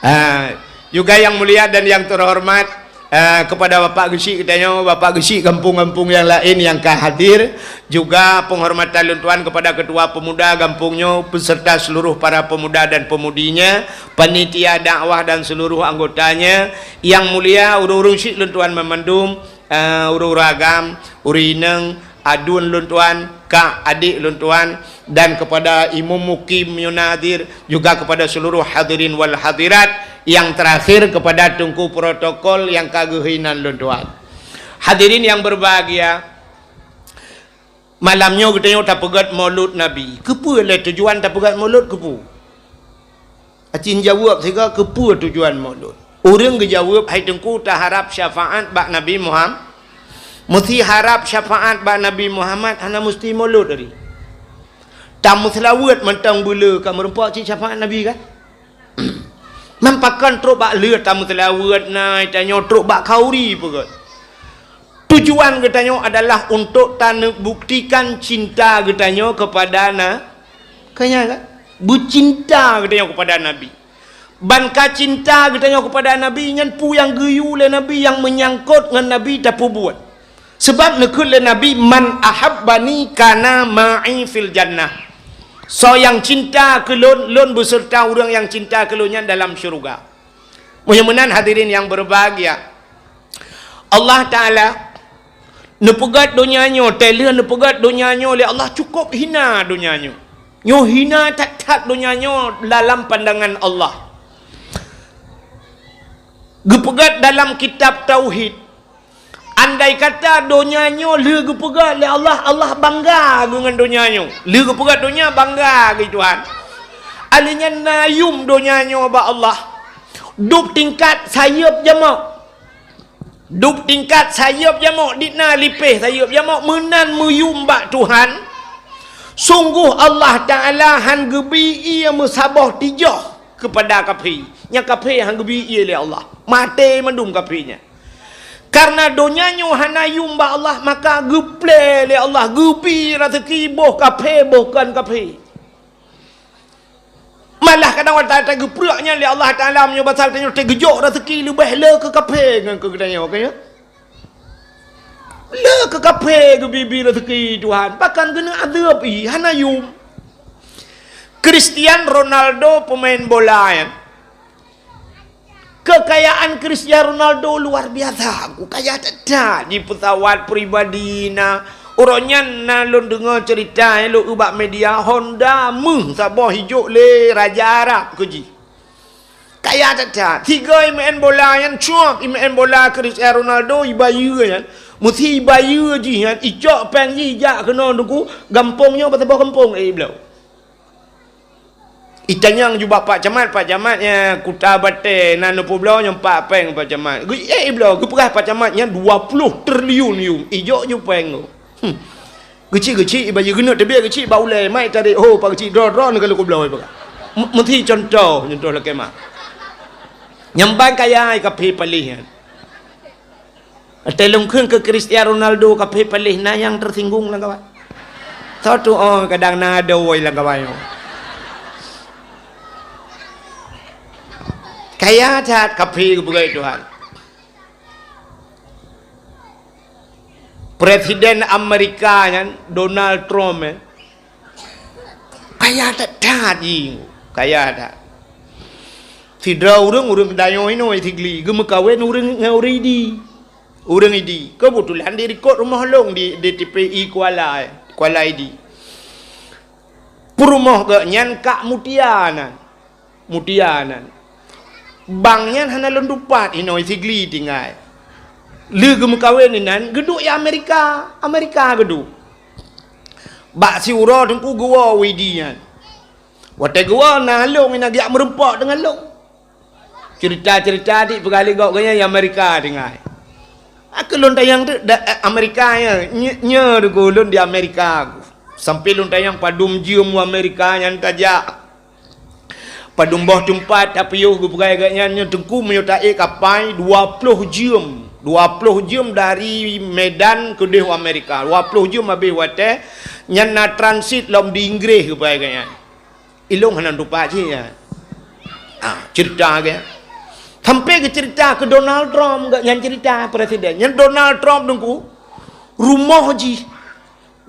Ah, juga yang mulia dan yang terhormat, ah, kepada Bapak Geuchik geutanyoe, Bapak Geuchik gampông-gampông yang laén yang ka hadir, juga penghormatan lôn tuan kepada Ketua Pemuda gampông nyoe beserta seluruh para pemuda dan pemudinya, panitia dakwah dan seluruh anggotanya, yang mulia ureuëng-ureuëng syik lôn tuan meumandum, eh, ureuëng-ureuëng agam, ureuëng inong, aduen lôn tuan, kak, adik lôn tuan, dan kepada imum mukim nyoe hadir, juga kepada seluruh hadirin wal hadirat, yang terakhir kepada teungku protokol yang ka geuhinan lôn tuan. Hadirin yang berbahagia, malam nyoe geutanyoe tapeugét Maulud Nabi. Keupeue lé tujuan tapeugét Maulud keupeue? Acin jaweueb sigoe, keupeue tujuan Maulud? Ureuëng geujaweueb, "Hai Teungku, taharab syafaat bak Nabi Muhammad." Meusti harab syafaat bak Nabi Muhammad, hana meusti Maulud tadi. Tameuseulaweuet mantong beuleu ka meurumpok cit syafaat Nabi kan? Man pakon trok bak leuet tameuseulaweuet na, tanyoe trok bak khauri peugét. Tujuan geutanyoe adalah untuk taneubuktikan cinta geutanyoe kepada na-, kanya kan? Beucinta geutanyoe kepada Nabi. Ban ka cinta geutanyoe kepada Nabi nyan peue nyang geuyue lé Nabi nyang meunyangkot ngon Nabi tapeubuet. Sebab neukheun lé Nabi, "Man ahabbani kana ma'i fil jannah." Soe nyang cinta keu lôn, lôn beuseureuta ureuëng nyang cinta keu lôn nyan dalam syeuruga. Meunyoe meunan hadirin yang berbahagia, Allah Taala neupeugét donya nyoe, teulheueh neupeugét donya nyoe lé Allah cukôp hina donya nyoe. Nyoe hina that-that donya nyoe dalam pandangan Allah. Geupeugét dalam kitab Tauhid, andai kata donya nyoe lheueh geupeugét lé Allah, Allah bangga geuh ngon donya nyoe. Lheueh geupeugét donya bangga geuh Tuhan. Alheuh nyan na yuem donya nyoe bak Allah. Dub tingkat sayeuep jamok. Dub tingkat sayeuep jamok, di na lipéh sayeuep jamok, meunan meuyuem bak Tuhan. Sunggoh Allah Taala han geubi ié meusaboh tijoh keupada kaphé. Nyang kaphé han geubi ié lé Allah. Maté mandum kaphé nyan. Kareuna donya nyoe hana yuem bak Allah, maka geuplé lé Allah, geubi raseuki boh kaphé, boh kon kaphé. Malah kadang watée geuprek nyan lé Allah Taala meunyoe basa geutanyoe teugeujok raseuki leubeh le keu kaphé ngon keu geutanyoe, ka nyo? Le keu kaphé geubi-bi raseuki Tuhan, pakon keuneuk azeub ih, hana yuem. Cristiano Ronaldo pemain bola nyan. Kekayaan Cristiano Ronaldo luar biasa, kaya that-that, di pesawat pribadi na. Uroe nyan na lôn deungoe cerita nyang lôn ubak media, Honda meuh saboh ijok lé raja Arab keu jih. Kaya that-that. Sigoe imeu'en bola nyan, cuak imeu'en bola Cristiano Ronaldo ibayeue nyan. Meusi ibayeue jih nyan, icok péng jih ijak keunoe Teungku, gampông nyoe beusaboh gampông, eh, bloe. Itanyong ju bak Pak Camat, Pak Camat nyan kuta batée na neupubloe nyoe pat péng Pak Camat. Geu-, eh, bloe, geupeugah Pak Camat nyan dua ploh triliun yuem. Ijok ju péng tu. Hmm. Geuchik-geuchik ibayeue, geuneuk teubiet geuchik bak ulée, mai tarék, "Ho, Pak Geuchik, droe-droe neuh ka lôn kubloe," ipeugah. M-, meusti contoh, contoh lakée meuah. Nyang ban kaya ai kaphé paléh nyan. Watée lôn kheun keu Cristiano Ronaldo kaphé paléh, na nyang teusinggung lam kawan. Soe tu, oh, kadang na adoe lam kawan nyoe. Kaya that kaphé geupeugah Tuhan. Presiden Amerika nyan, Donald Trump, eh, kaya that-that jih, kaya that. Sidroe ureuëng, ureuëng Dayong inoe Sigli, geumeukawen ureuëng ngon ureuëng Idi. Ureuëng Idi. Keubeutulan di rikot rumoh lôn di, di T P I Kuala, eh, Kuala Idi. Peurumoh geuh nyan Kak Mutia nan. Mutia nan. Bang nyan hana lôn tupat inoe Sigli tinggai. Lheueh geumeukawen inan, geuduek i Amerika. Amerika geuduek. Bak siuroe Teungku geuwoe Idi nyan. Watée geuwoe na lôn inan geujak meurumpok deungon lôn. Cerita-cerita dik peugah lé gob geuh nyan i Amerika tinggai. Aku lôn tanyong tu, da-, eh, Amerika ya, nye-, nyoe Teungku lôn di Amerika. Sampai lôn tanyong padum jeuem u Amerika nyan tajak. Padum boh teumpat tapiôh geupeugah geuh nyan, nyoe Teungku meunyoe taék kapai dua ploh jeuem. Dua ploh jeuem dari Medan keudeh u Amerika. Dua ploh jeuem habéh watée nyan na transit lom di Inggréh geupeugah geuh nyan. Ilôn hana tupat cit nyan. Ah, cerita geuh. Sampai geucerita keu Donald Trump geuh nyan cerita presiden. Nyan Donald Trump Teungku, rumoh jih.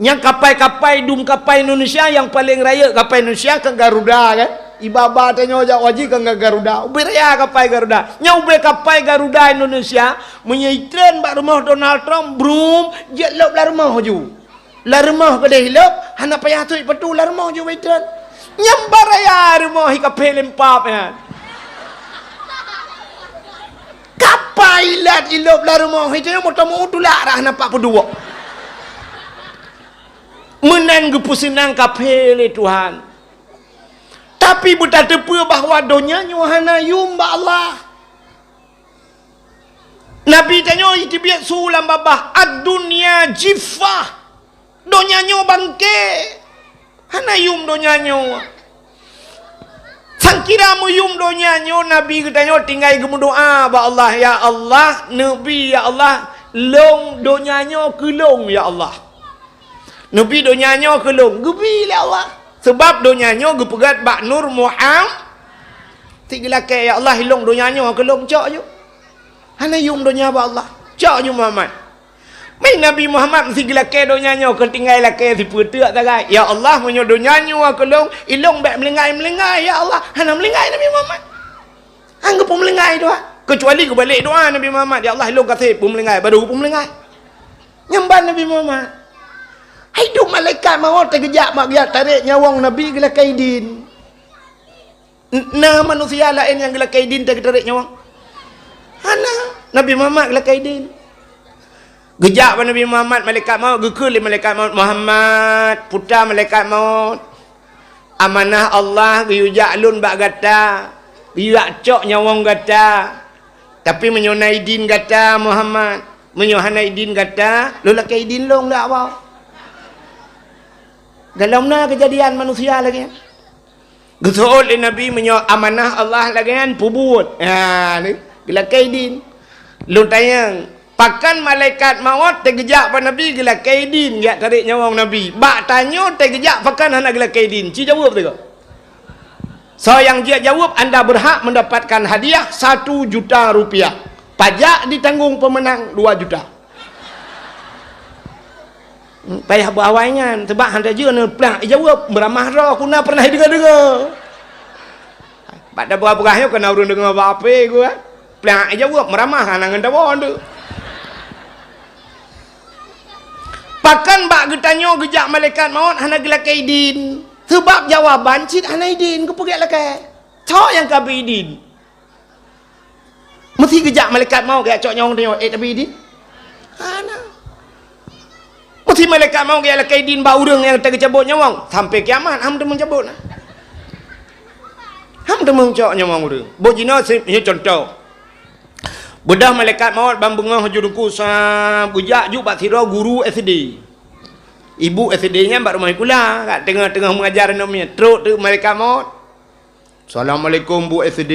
Nyang kapai-kapai dum kapai Indonesia nyang paleng rayeuk kapai Indonesia kan Garuda kan? Iba-ba tanyoe jak haji kan Garuda. Ubé raya kapai Garuda. Nyang ubé kapai Garuda Indonesia, meunyoe itreun bak rumoh Donald Trump, brum, jeuet lop lam rumoh ju. Lam rumoh keudeh ilop, hana payah tuek patu lam rumoh ju ubé itreun. Nyang baraya rumoh i kapai lempap nyan. Kapai ilat ilop lam rumoh itu nyang moto meu tulak dah nampak peuduek. Meunan geupeuseunang kaphé lé Tuhan. Tapi beutateupeue bahwa donya nyoe hana yum bak Allah. Nabi tanyoe jiteubiet su lam babah, "Ad-dunya jiffah." Donya nyoe bangke. Hana yum donya nyoe. Sangkira meuyum donya nyoe, Nabi geutanyoe tinggai geumeudoa bak Allah, "Ya Allah, neubi, ya Allah, lôn donya nyoe keu lôn, ya Allah." Neubi donya nyoe keu lôn, geubi lé Allah. Seubab donya nyoe geupeugét bak Nur Muham-, si geulakée, "Ya Allah, ilôn donya nyoe keu lôn, cok ju." Hana yum donya bak Allah. Cok ju Muhammad. Meunan Nabi Muhammad meusi geulakée donya nyoe keu tinggai lakée sipeue teuk sagai. "Ya Allah, meunyoe donya nyoe keu lôn, ilôn bék meulinggai-meulinggai, ya Allah." Hana meulinggai Nabi Muhammad. Anggeup peumeulinggai doa. Keucuali geubalek doa Nabi Muhammad, "Ya Allah, ilôn kaseb peumeulinggai, baru peumeulinggai." Nyang ban Nabi Muhammad. Hai dum malaikat mawöt teugeujak mak geujak tarek nyawöng Nabi geulakée idin. N-, na manusia laén nyang geulakée idin teugeutarék nyawöng? Hana. Nabi Muhammad geulakée idin. Geujak bak Nabi Muhammad, malaikat maut, geukheun lé malaikat maut, "Muhammad, puta malaikat maut. Amanah Allah geuyue jak lôn bak gata, geuyue jak cok nyawöng gata. Tapi meunyoe na idin gata, Muhammad, meunyoe hana idin gata, lôn lakée idin lôn dak ba." Galom na keujadian manusia lagée nyan. Geuseuôt lé Nabi, "Meunyoe amanah Allah lagée nyan, peubuet." Ha, ni, geulakée idin. Lôn tanyong, pakon malaikat maut teugeujak bak Nabi geulakée idin, jak tarek nyawöng Nabi. Bak tanyoe teugeujak pakon hana geulakée idin? Ci jaweueb teuka. Soe nyang jeuet jaweueb, anda berhak mendapatkan hadiah satu juta rupiah. Pajak ditanggung pemenang dua juta. Hmm, payah beuawai nyan, seubab hana jeuet neuplak ijaweueb, meuramah droe, ku na pernah deungoe-deungoe. Bak tabah-bah nyoe keu na ureuëng deungoe bak ape ku, eh? Plak ijaweueb, meuramah hana ngon tabah tu. Pakon bak geutanyoe geujak malaikat maut hana geulakée idin? Seubab jawaban cit hana idin, keupeugét lakée. Soe nyang ka bri idin? Meusi geujak malaikat maut geujak cok nyawöng tanyoe, eh, tapi idin? Hana. Meusi malaikat maut geujak lakée idin bak ureuëng nyang teucabot nyawöng, sampai kiamat han teumeucabot na. Han teumeucok nyawöng ureuëng. Boh jinoe si-, nyoe contoh. Beudôh malaikat maut ban beungoh ju Teungku sa geujak ju bak sidroe guru S D. Ibu S D nyan bak rumoh sikula, kat teungoh-teungoh mengajar aneuk miet, trok teuk malaikat maut. "Assalamualaikum, Bu S D."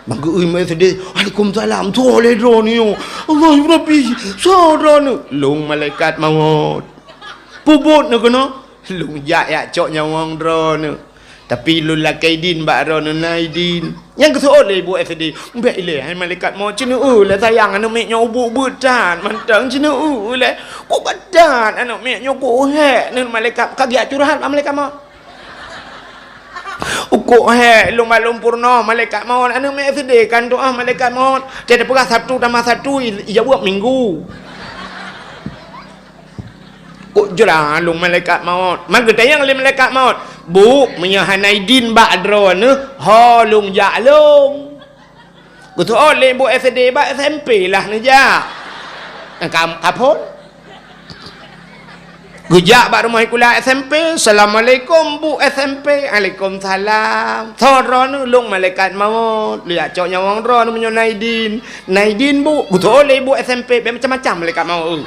Mangkeu S D, "Waalaikumsalam, soe lé droeneuh nyoe? Allahu Rabbi, soe droeneuh?" "Lôn malaikat maut." "Peubuet neuh keunoe?" "Lôn jak yak cok nyawöng droeneuh." Tapi lôn lakée idin bak droeneuh na idin. Nyang geuseuôt lé ibu S D, "Bék ilée, hai malaikat maut, ceuneueu lé sayang, aneuk miet nyoe ubit-ubit that mantong, ceuneueu lé. Kok that aneuk miet nyoe kok hék ngon malaikat, ka geujak curhat bak malaikat maut." "Kok hék lôn bak lôn peurunoe malaikat maut, aneuk miet S D kan doá malaikat maut. Tiep-tiep peugah satu tambah satu, i-, ijaweueb minggu." "Kok jroh lôn malaikat maut?" Maka geutanyong lé malaikat maut, "Bu, meunyoe hana idin bak droeneuh, ho lôn jak lôn." Geuseuôt lé bu S D, bak S M P lah neujak. Ka, ka phôn. Geujak bak rumoh sikula S M P, "Assalamualaikum, bu S M P." "Waalaikumsalam." "Soe droeneuh?" "Lôn malaikat maut. Lôn jak cok nyawöng droeneuh meunyoe na idin." "Na idin, bu." Geuseuôt lé bu S M P, bék macam-macam malaikat maut.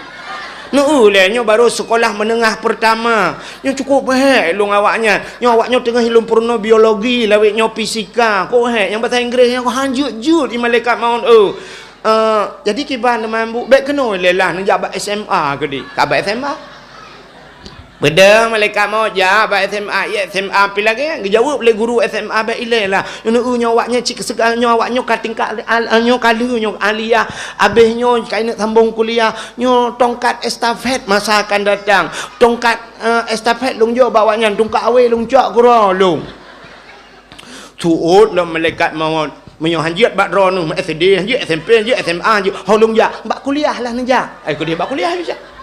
"Neueu lé, nyoe barô seukolah meunengah peurtama. Nyoe cukôp hék lôn awaknyan. Nyoe awaknyoe teungoh lôn peurunoe biologi, lawét nyoe fisika. Kok hék nyang basa Inggréh nyoe hanjeuet-jeuet i malaikat maut, eu." "Eh, jadi kiban teuma, bu?" "Bék keunoe lé lah, neujak bak S M A keudéh." Ka bak S M A. Beudôh malaikat maut jak bak S M A, ya S M A pih lagée nyan. Geujaweueb lé guru S M A, "Bék ilée lah. Nyoe, nyoe awaknyan cit keuseuka, nyoe awaknyoe ka tingkat al-, nyoe ka lheueh nyoe aliyah, abéh nyoe ka ineuk sambong kuliah. Nyoe tongkat estafet masa akan datang. Tongkat, eh, estafet lôn jok bak awaknyan, tungkat awé lôn cok keudroe lôn." Seuôt lom malaikat maut, "Meunyoe hanjeuet bak droeneuh, S D hanjeuet, S M P hanjeuet, S M A hanjeuet, ho lôn jak?" "Bak kuliah lah neujak." "Ai keudéh bak kuliah neujak."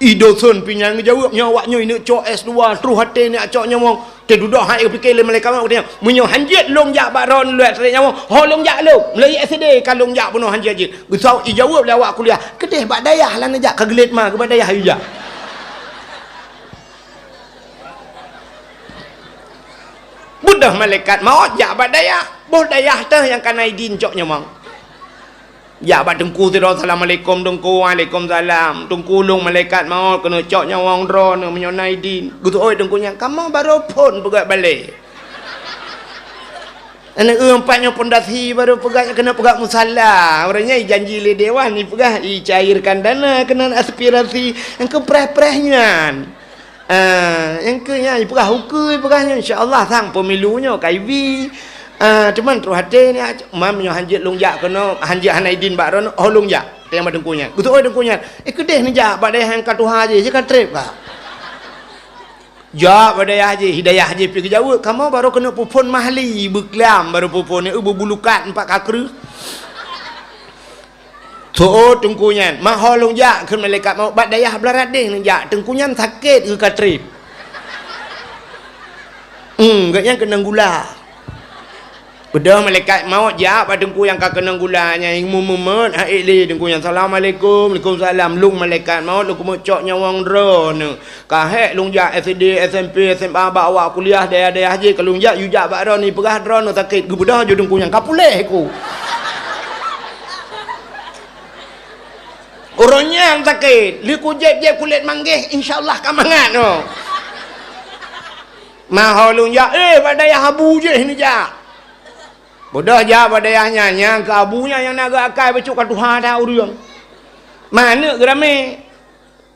I dosen pih nyan geujaweueb, "Nyoe awaknyoe ineuk cok S dua, troh até neujak cok nyawöng." Teududoe hai geupike lé malaikat maut, geutanyong, "Meunyoe hanjeuet lôn jak bak droeneuh lôn trép nyawöng, ho lôn jak lôn? Meulai S D ka lôn jak bunoe hanjeuet jih." Geuseuôt ijaweueb lé awak kuliah, "Keudéh bak dayah lah neujak, ka geulet ma keu bak dayah ijak." Beudôh malaikat maut jak bak dayah, boh dayah teuh nyang ka na idin cok nyawöng. Jak bak teungku sidroe, "Assalamualaikum teungku." "Waalaikumsalam." "Teungku, lôn malaikat maut keuneuk cok nyawöng droeneuh meunyoe na idin." Geuseuôt teungku nyan, "Kamoe barô phôn peugöt balée. Aneuk eu empat nyoe pondasi barô peugöt, keuneuk peugöt musala. Uroe nyan ijanji lé dewan, ipeugah icairkan dana keunan aspirasi nyang keu preh-preh nyan." Ah, nyang keu nyan, ipeugah ukeue, ipeugah nyan, "Insya Allah sang pemilu nyoe ka ibi." Ah, teuma troh até nyan, "Man meunyoe hanjeuet lôn jak keunoe, hanjeuet hana idin bak droeneuh, ho lôn jak." Tanyong bak teungku nyan. Geuseuôt teungku nyan, "Eh, keudéh neujak bak dayah nyang ka tuha jih, jih ka trép ka." Jak bak dayah jih, dayah jih pih geujaweueb, "Kamoe barô keuneuk peuphôn mahli, beuklam barô peuphôn, eu beubulukat empat kakreuh." Seuôt teungku nyan, "Mak, ho lôn jak," kheun malaikat maut, "bak dayah Blaradeh neujak, teungku nyan sakét geuh ka trép." Hmm, gobnyan keunong gula. Beudôh malaikat maut jak bak teungku nyang ka keunong gula nyan, ilmu mumet, ha ék lé teungku nyan, "Assalamualaikum." "Waalaikumsalam." "Lôn malaikat maut, lôn keumeuk cok nyawöng droeneuh. Ka hék lôn jak S D, S M P, S M A, bak awak kuliah, dayah-dayah jih ka lôn jak, yue jak bak droeneuh, peugah droeneuh sakét." Geubeudôh ju teungku nyan, ka puléh ku. Uroe nyan sakét, lheuh kujép-jép kulét manggéh, insya Allah ka mangat nyoe. "Mak, ho lôn jak, eh, bak dayah abu jih neujak." Beudôh jak bak dayah nyan, nyang keu abu nyan nyang na geuakai bacut ka tuha that ureuëng. "Mak, aneuk geuramé."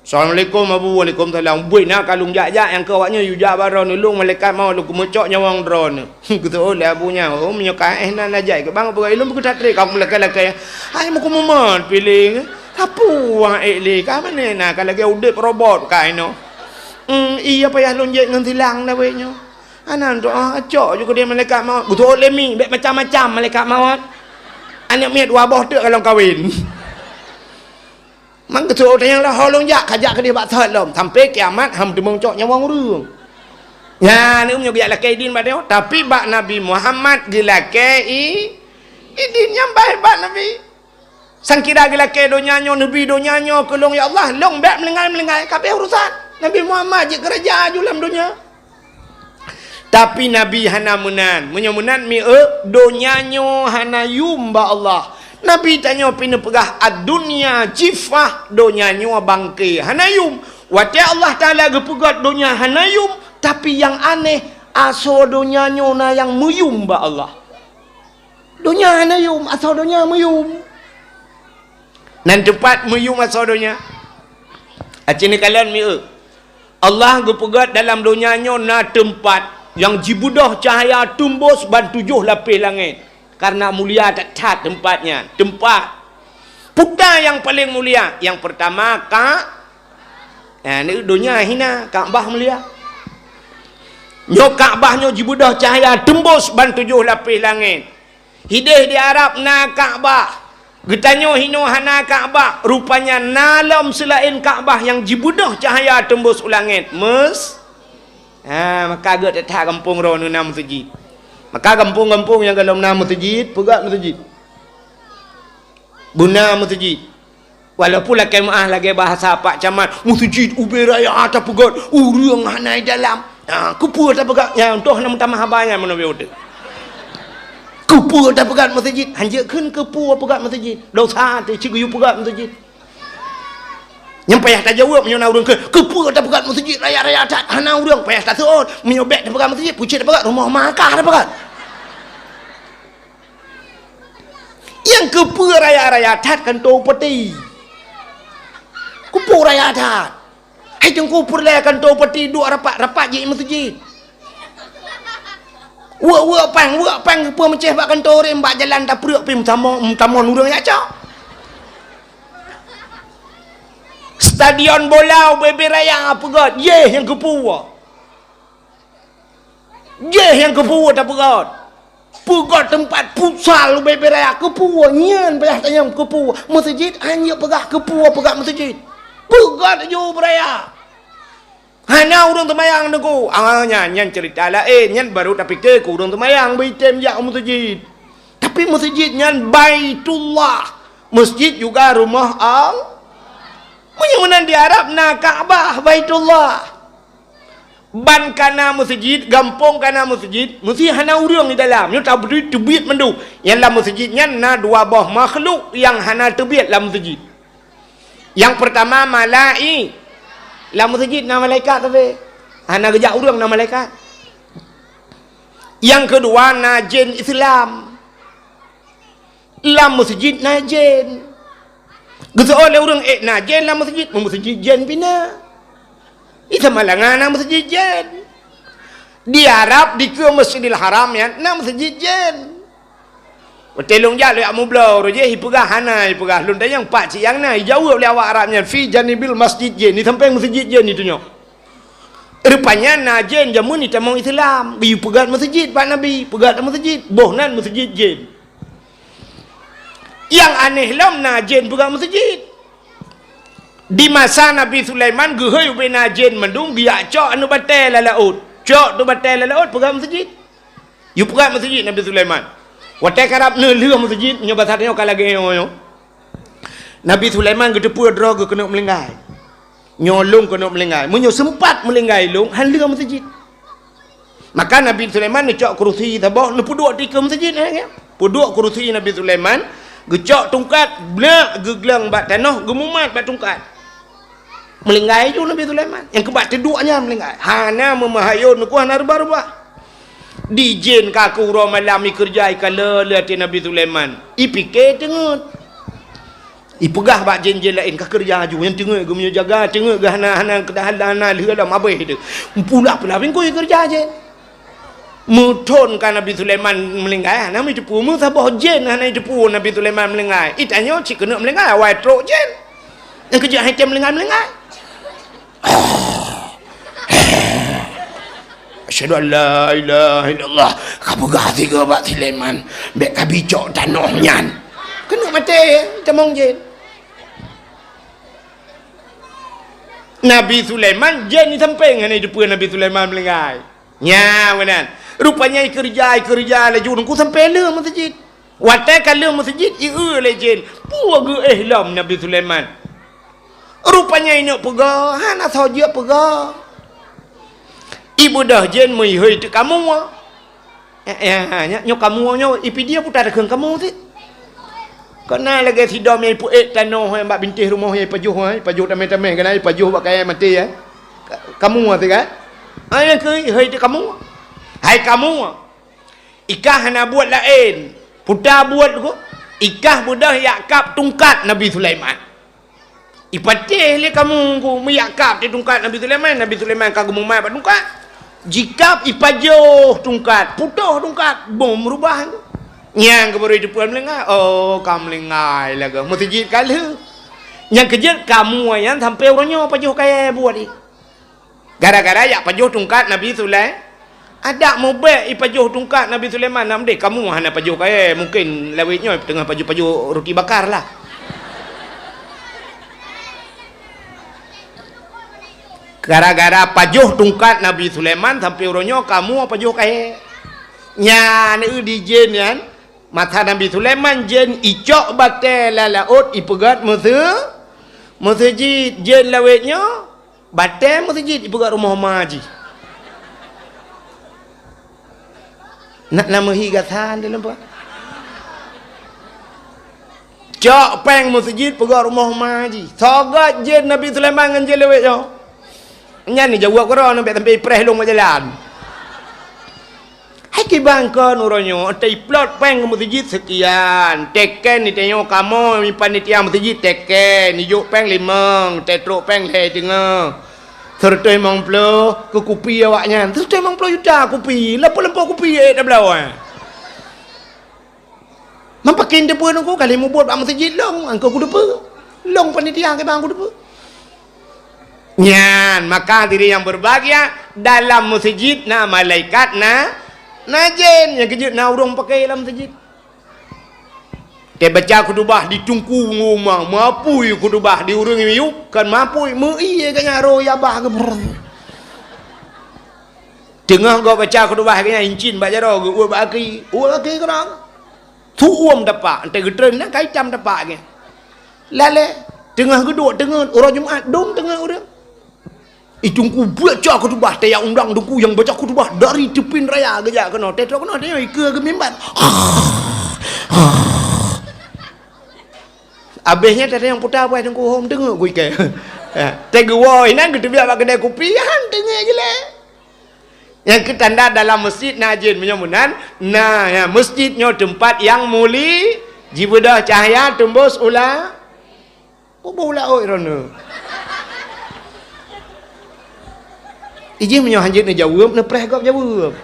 "Assalamualaikum, Abu." "Waalaikumsalam." "Buet na ka lôn jak-jak nyang keu awaknyoe yue jak bak droeneuh, lôn malaikat maut lôn keumeuk cok nyawöng droeneuh." Geuseuôt lé abu nyan, "Oh, meunyoe ka éh nan lajai keu bang peugah ilôn beukeutatré ka lakée-lakée. Hai meukeumeumat piléh. Sapeue wang ék lé ka mané na ka lagée udeb robot ka inoe. Hmm, iya payah lôn jép ngon silang lawét nyoe. Hana doá cok ju keudeh malaikat maut." Geuseuôt lé mi, bék macam-macam malaikat maut. Aneuk miet dua boh teuk ka lôn kawen. Mang geuseuôt tanyong lah, "Ho lôn jak?" "Ka jak keudeh bak sot lom, sampai kiamat ham teumeucok nyawöng ureuëng." Nyan, meunyoe geujak lakée idin bak nyoe, tapi bak Nabi Muhammad geulakée i-, idin nyang baih bak Nabi. Sang kira geulakée donya nyoe, neubi donya nyoe keu lôn, "Ya Allah, lôn bék meulinggai-meulinggai, ka abéh urusan." Nabi Muhammad jeuet keuraja aju lam donya. Tapi Nabi hana meunan. Meunyoe meunan mieu, donya nyoe hana yum bak Allah. Nabi tanyoe pih neupeugah, "Ad-dunya jifah," donya nyoe bangke, hana yum. Watée Allah Taala geupeugét donya hana yum, tapi nyang aneh, asoe donya nyoe na nyang meuyum bak Allah. Donya hana yum, asoe donya meuyum. Nan teumpat meuyum asoe donya. Aci neukalon mieu. Allah geupeugét dalam donya nyoe na teumpat. nyang jibeudôh cahya teumbôh ban tujoh lapéh langét. Karena mulia that-that teumpat nyan. Teumpat. Peue nyang paleng mulia? Nyang peurtama, Ka-, eh, donya hina, Ka'bah mulia. Nyoe Ka'bah nyoe jibeudôh cahya teumbôh ban tujoh lapéh langét. Hideh di Arab na Ka'bah. Geutanyoe hinoe hana Ka'bah. Rupanya na lom seulaén Ka'bah nyang jibeudôh cahya teumbôh u langét. Mes-, ha, maka geutanyoe that gampông droeneuh na meuseujid. Maka gampông-gampông nyang gohlom na meuseujid, peugah meuseujid. Beuna meuseujid. Walaupun lakée meuáh lagée bahasa Pak Camat, meuseujid ubé raya tapeugét, ureuëng hana i dalam. Ha, keupeue tapeugét? Nyan toh na meutamah haba nyan meunoe beude. Keupeue tapeugét meuseujid? Hanjeuet kheun keupeue peugét meuseujid. Dosa teuh cit geuyue peugét meuseujid. Nyang payah tajaweueb meunyoe na ureuëng kheun, keupeue tapeugét meuseujid raya-raya that hana ureuëng, payah taseuôt. Meunyoe bék tapeugét meuseujid, pucet tapeugét, rumoh makah tapeugét. Nyang keupeue raya-raya that kantô upeti. Keupeue raya that? Hai Teungku peureulée kantô upeti duek rapat-rapat jih meuseujid. Weuek-weuek péng, weuek péng keupeue meucéh bak kantô ureuëng bak jalan tapreuek pih meutamong, meutamong ureuëng jak cok. Stadion bola ubé-bé raya peugét, yeh nyang keupeue. Jih nyang keupeue tapeugét. Peugét teumpat futsal ubé-bé raya keupeue, nyan payah tanyong keupeue. Meuseujid, hanjeuet peugah keupeue, peugét meuseujid. Peugét ju beuraya. Hana ureuëng teumayang Teungku. Ah, nyan, nyan ceurita laén. Nyan baru tapike keu ureuëng teumayang beuitem jak u meuseujid. Tapi meuseujid nyan Baitullah. Meuseujid juga rumoh Allah. Meunyoe meunan di Arab na Ka'bah, Baitullah. Ban kana meuseujid, gampông kana meuseujid, meusti hana ureuëng di dalam. Nyoe tabri teubiet mandum. Nyang lam meuseujid nyan na dua boh makhluk nyang hana teubiet lam meuseujid. Nyang peurtama malai-, lam meuseujid na malaikat tapi hana geujak ureuëng na malaikat. Nyang keudua na jén Islam. Lam meuseujid na jén. Geuseuôt lé ureuëng ék na jén lam meuseujid, meumeuseujid jén pih na. Di Samalanga na meuseujid jén. Di Arab, dikeue Masjidil Haram nyan, na meuseujid jén. Watée lôn jak lé mubloe, roh jih ipeugah hana, ipeugah lôn tanyong pat cit nyang na, ijaweueb lé awak Arab nyan, "Fi janibil masjid jén, di sampéng meuseujid jén itunyok." Rupanya na jén jameun itamong Islam, geuyue peugét meuseujid bak Nabi, peugét meuseujid, boh nan meuseujid jén. Nyang aneh lom na jén peugah meuseujid. Di masa Nabi Sulaiman geuhôi ubé na jén mandum geujak cok aneuëk batée lam laôt. Cok tu batée lam laôt peugah meuseujid. Yue peugah meuseujid Nabi Sulaiman. Watée karab neulheueh meuseujid, nyoe basa tanyoe ka lagée nyoe, nyoe. Nabi Sulaiman geuteupeue droe geuh keuneuk meulinggai. Nyoe lôn keuneuk meulinggai. Meunyoe seumpat meulinggai lôn, han lheueh meuseujid. Maka Nabi Sulaiman neucok keurusi saboh, neupeuduek dikeue meuseujid, eh, ya. Peuduek keurusi Nabi Sulaiman, geucok tungkat, blak geugleueng bak tanoh, geumumat bak tungkat. Meulinggai ju Nabi Sulaiman. Nyang keubah teuduek nyan meulinggai. Hana meumeuhayôn, neuku hana reubah-reubah. Di jén ka keu uroe malam ikeureuja ikalon lé até Nabi Sulaiman. Ipike teungeut. Ipeugah bak jén-jén laén ka keureuja ju, nyan teungeut geumeunyoe jaga, teungeut geuh hana, hana keudahan hana lheueh lom abéh teuh. Pula-pula bingkôi keureuja jén. Meuthon ka Nabi Sulaiman meulinggai, hana meuteupeu meusaboh jén hana jiteupeu Nabi Sulaiman meulinggai. Itanyoe cit keuneuk meulinggai awai trok jén. Nyang keujeuet hai tem meulinggai-meulinggai. Asyhadu an la ilaha illallah. Ka peugah sigoe bak Sulaiman, bék ka bicok tanoh nyan. Keuneuk maté tamong jén. Nabi Sulaiman jén di sampéng hana jiteupeu Nabi Sulaiman meulinggai. Nya meunan. Rupanya ikeureuja, ikeureuja laju nungku sampoe lheueh meuseujid. Watée ka lheueh meuseujid, ieu lé jén, "Peue geuéh lom Nabi Sulaiman?" Rupanya ineuk peugah, hana soe jeuet peugah. Ibeudôh jén meuhôi teuk kamoe. Eh, eh, nyoe, nyoe kamoe nyoe, ipi dia puta takheun kamoe sit. Keunan lagée sidom nyang ipeuék tanoh, eh, bak bintéh rumoh nyang ipajoh, eh, ipajoh tamé-tamé, keunan ipajoh bak kayée maté, eh. Ka-, kamoe sit kan? Ah, nyang keu, hai teu kamoe. Hai kamoe. Ikah hana buet laén. Puta buet ku. Ikah beudôh jak kab tungkat Nabi Sulaiman. Ipatéh lé kamoe ku, meuyak kab di tungkat Nabi Sulaiman, Nabi Sulaiman ka geumumat bak tungkat. Jikab ipajoh tungkat, putôh tungkat, bom rubah. Nyang keuh baru jiteupeue meulinggai, oh, ka meulinggai lagée meuseujid ka lheueh. Nyang keujeuet kamoe nyan sampoe uroe nyoe pajoh kayée buet jih. Gara-gara jak pajoh tungkat Nabi Sulaiman. Adak mubék ipajoh tungkat Nabi Sulaiman, nam deh kamoe hana pajoh kayée, mungken lawét nyoe teungoh pajoh-pajoh ruti bakar lah. Gara-gara pajoh tungkat Nabi Sulaiman sampoe uroe nyoe kamoe pajoh kayée. Nyan eu di jén nyan, masa Nabi Sulaiman jén icok batée lam laôt ipeugét meuseu-, meuseujid, jén lawét nyoe batée meuseujid ipeugét rumoh ma jih. Nak na meuhi gata di lumpah. Cok péng meuseujid peugah rumoh ma jih. Soe gét jén Nabi Sulaiman ngon jén lawét nyoe? Nyan ni jaweueb keudroe nyoe bèk sampoe ipreh lôn bak jalan. Hai kiban kon uroe nyoe, teuiplot péng keu meuseujid seukian. Teken ni tanyoe kamoe panitia meuseujid teken, ijok péng limong, teutrok péng lhèe teungoh. Seureutôh limong ploh keu kupi awaknyan. Seureutôh limong ploh juta kupi. Lampôh-lampôh kupi ék tabloe, eh. Mampakin teupeu nungku kali mubuet bak meuseujid long, angkeu kuteupeue. Long panitia kiban kuteupeue. Nyan, maka hadirin yang berbahagia, dalam meuseujid na malaikat, na, na jén. Nyang keujeuet na ureueng paké lam meuseujid. Teubaca khutubah di teungku ngon ma, meuapui khutubah di ureueng miyueb, kon meuapui, meu-ie geuh nyan roh yabah geuh. Teungoh gob baca khutubah geuh nyan incin bak jaroe geuh, uet bak aki, uet bak aki keudroe. Tuom tapak, entée geutreun na ka itam tapak geuh. Lalée, teungoh geuduek teungeut uroe Jumat, dum teungeut ureueng. I teungku baca khutubah, teuyak undang teungku nyang baca khutubah dari teupin raya geujak keunoe, teutrok keunoe, teuyak ikeue keu mimbar. Abéh nyan teutrok nyang puta buet teungku hom teungeut ku ikeue. Ya, teugeue inan geuteubiet bak keudè kupi, han teungeut jeulée. Nyang keu tanda dalam meuseujid na jén, meunyoe meunan, na, ya, meuseujid nyoe teumpat nyang muli, jibeudôh cahya teumbôh u la-, Peue bôh laôt droeneuh? Ijih meunyoe hanjeuet neujaweueb, neupreh gob jaweueb.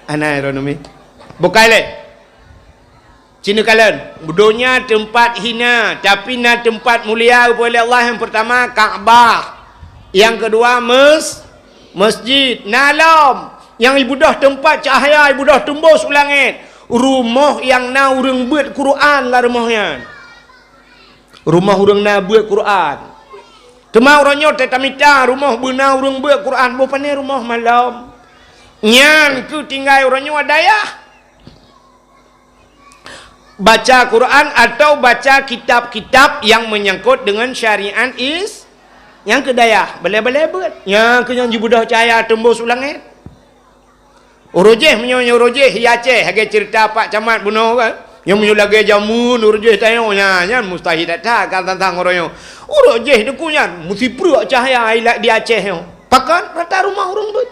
Ana droeneuh mi. Bukai lé. Ci neukalon, donya teumpat hina, tapi na teumpat mulia geupeue lé Allah. Nyang peurtama Ka'bah, nyang keudua meus-, Meuseujid na lom nyang ibeudôh teumpat cahya, ibeudôh teumbôh u langét. Rumoh nyang na ureuëng beuet Quran lam rumoh nyan. Rumoh ureuëng na beuet Quran. Teuma uroe nyoe teutamita rumoh beuna ureuëng beuet Quran boh pané rumoh malom. Nyan keuh tinggai uroe nyoe dayah. Baca Quran atau baca kitab-kitab yang menyangkut dengan syariat is-, nyang keu dayah, balée-balée beuet. Nyang keu nyang jibeudôh cahya teumbôh u langét. Uroe jéh meunyoe nyoe uroe jéh i Aceh, lagée ceurita Pak Camat bunoe kan. Nyang meunyoe lagée jameun uroe jéh tanyoe nyan, nyan mustahil that-that ka tantang uroe nyoe. Uroe jéh teungku nyan, meusipreuk cahya i la-, di Aceh nyoe. Pakon rata rumoh ureuëng beuet.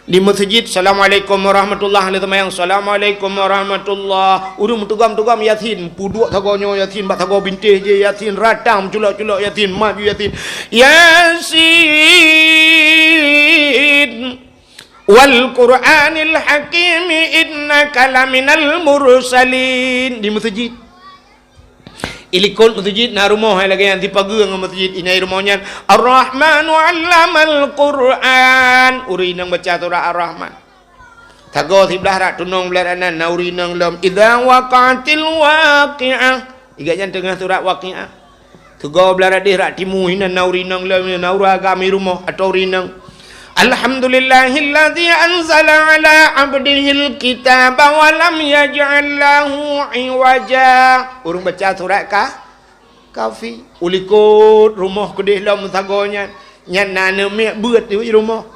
Di meuseujid, "Assalamualaikum warahmatullah." Lé seumayang, "Assalamualaikum warahmatullah." Ureuëng meutugam-tugam Yasin, peuduek sagoe nyoe Yasin, bak sagoe bintéh jih Yasin, rata meuculok-culok Yasin, mat ju Yasin. "Yasin, wal Qur'anil Hakim, innaka laminal mursalin." Di meuseujid. Ilikot meuseujid na rumoh hai lagée nyan sipageue ngon meuseujid, inan rumoh nyan, "Ar-Rahmanu 'allamal Qur'an." Ureuëng inong baca surat Ar-Rahman. Sagoe siblah rot tunong blah rot nan, na ureuëng inong lom, "Idza waqa'atil waqi'ah." Igat nyan teungoh surat Waqi'ah. Sigoe blah rot deh rot timu, inan na ureuëng inong lom, na ureuëng agam i rumoh atau ureuëng inong. "Alhamdulillahilladzi anzala 'ala 'abdihil kitaba wa lam yaj'al lahu 'iwaja." Ureuëng baca surat Ka-, Kahfi. Ulikot rumoh keudeh lom sagoe nyan. Nyan na aneuëk miet beuet di rumoh.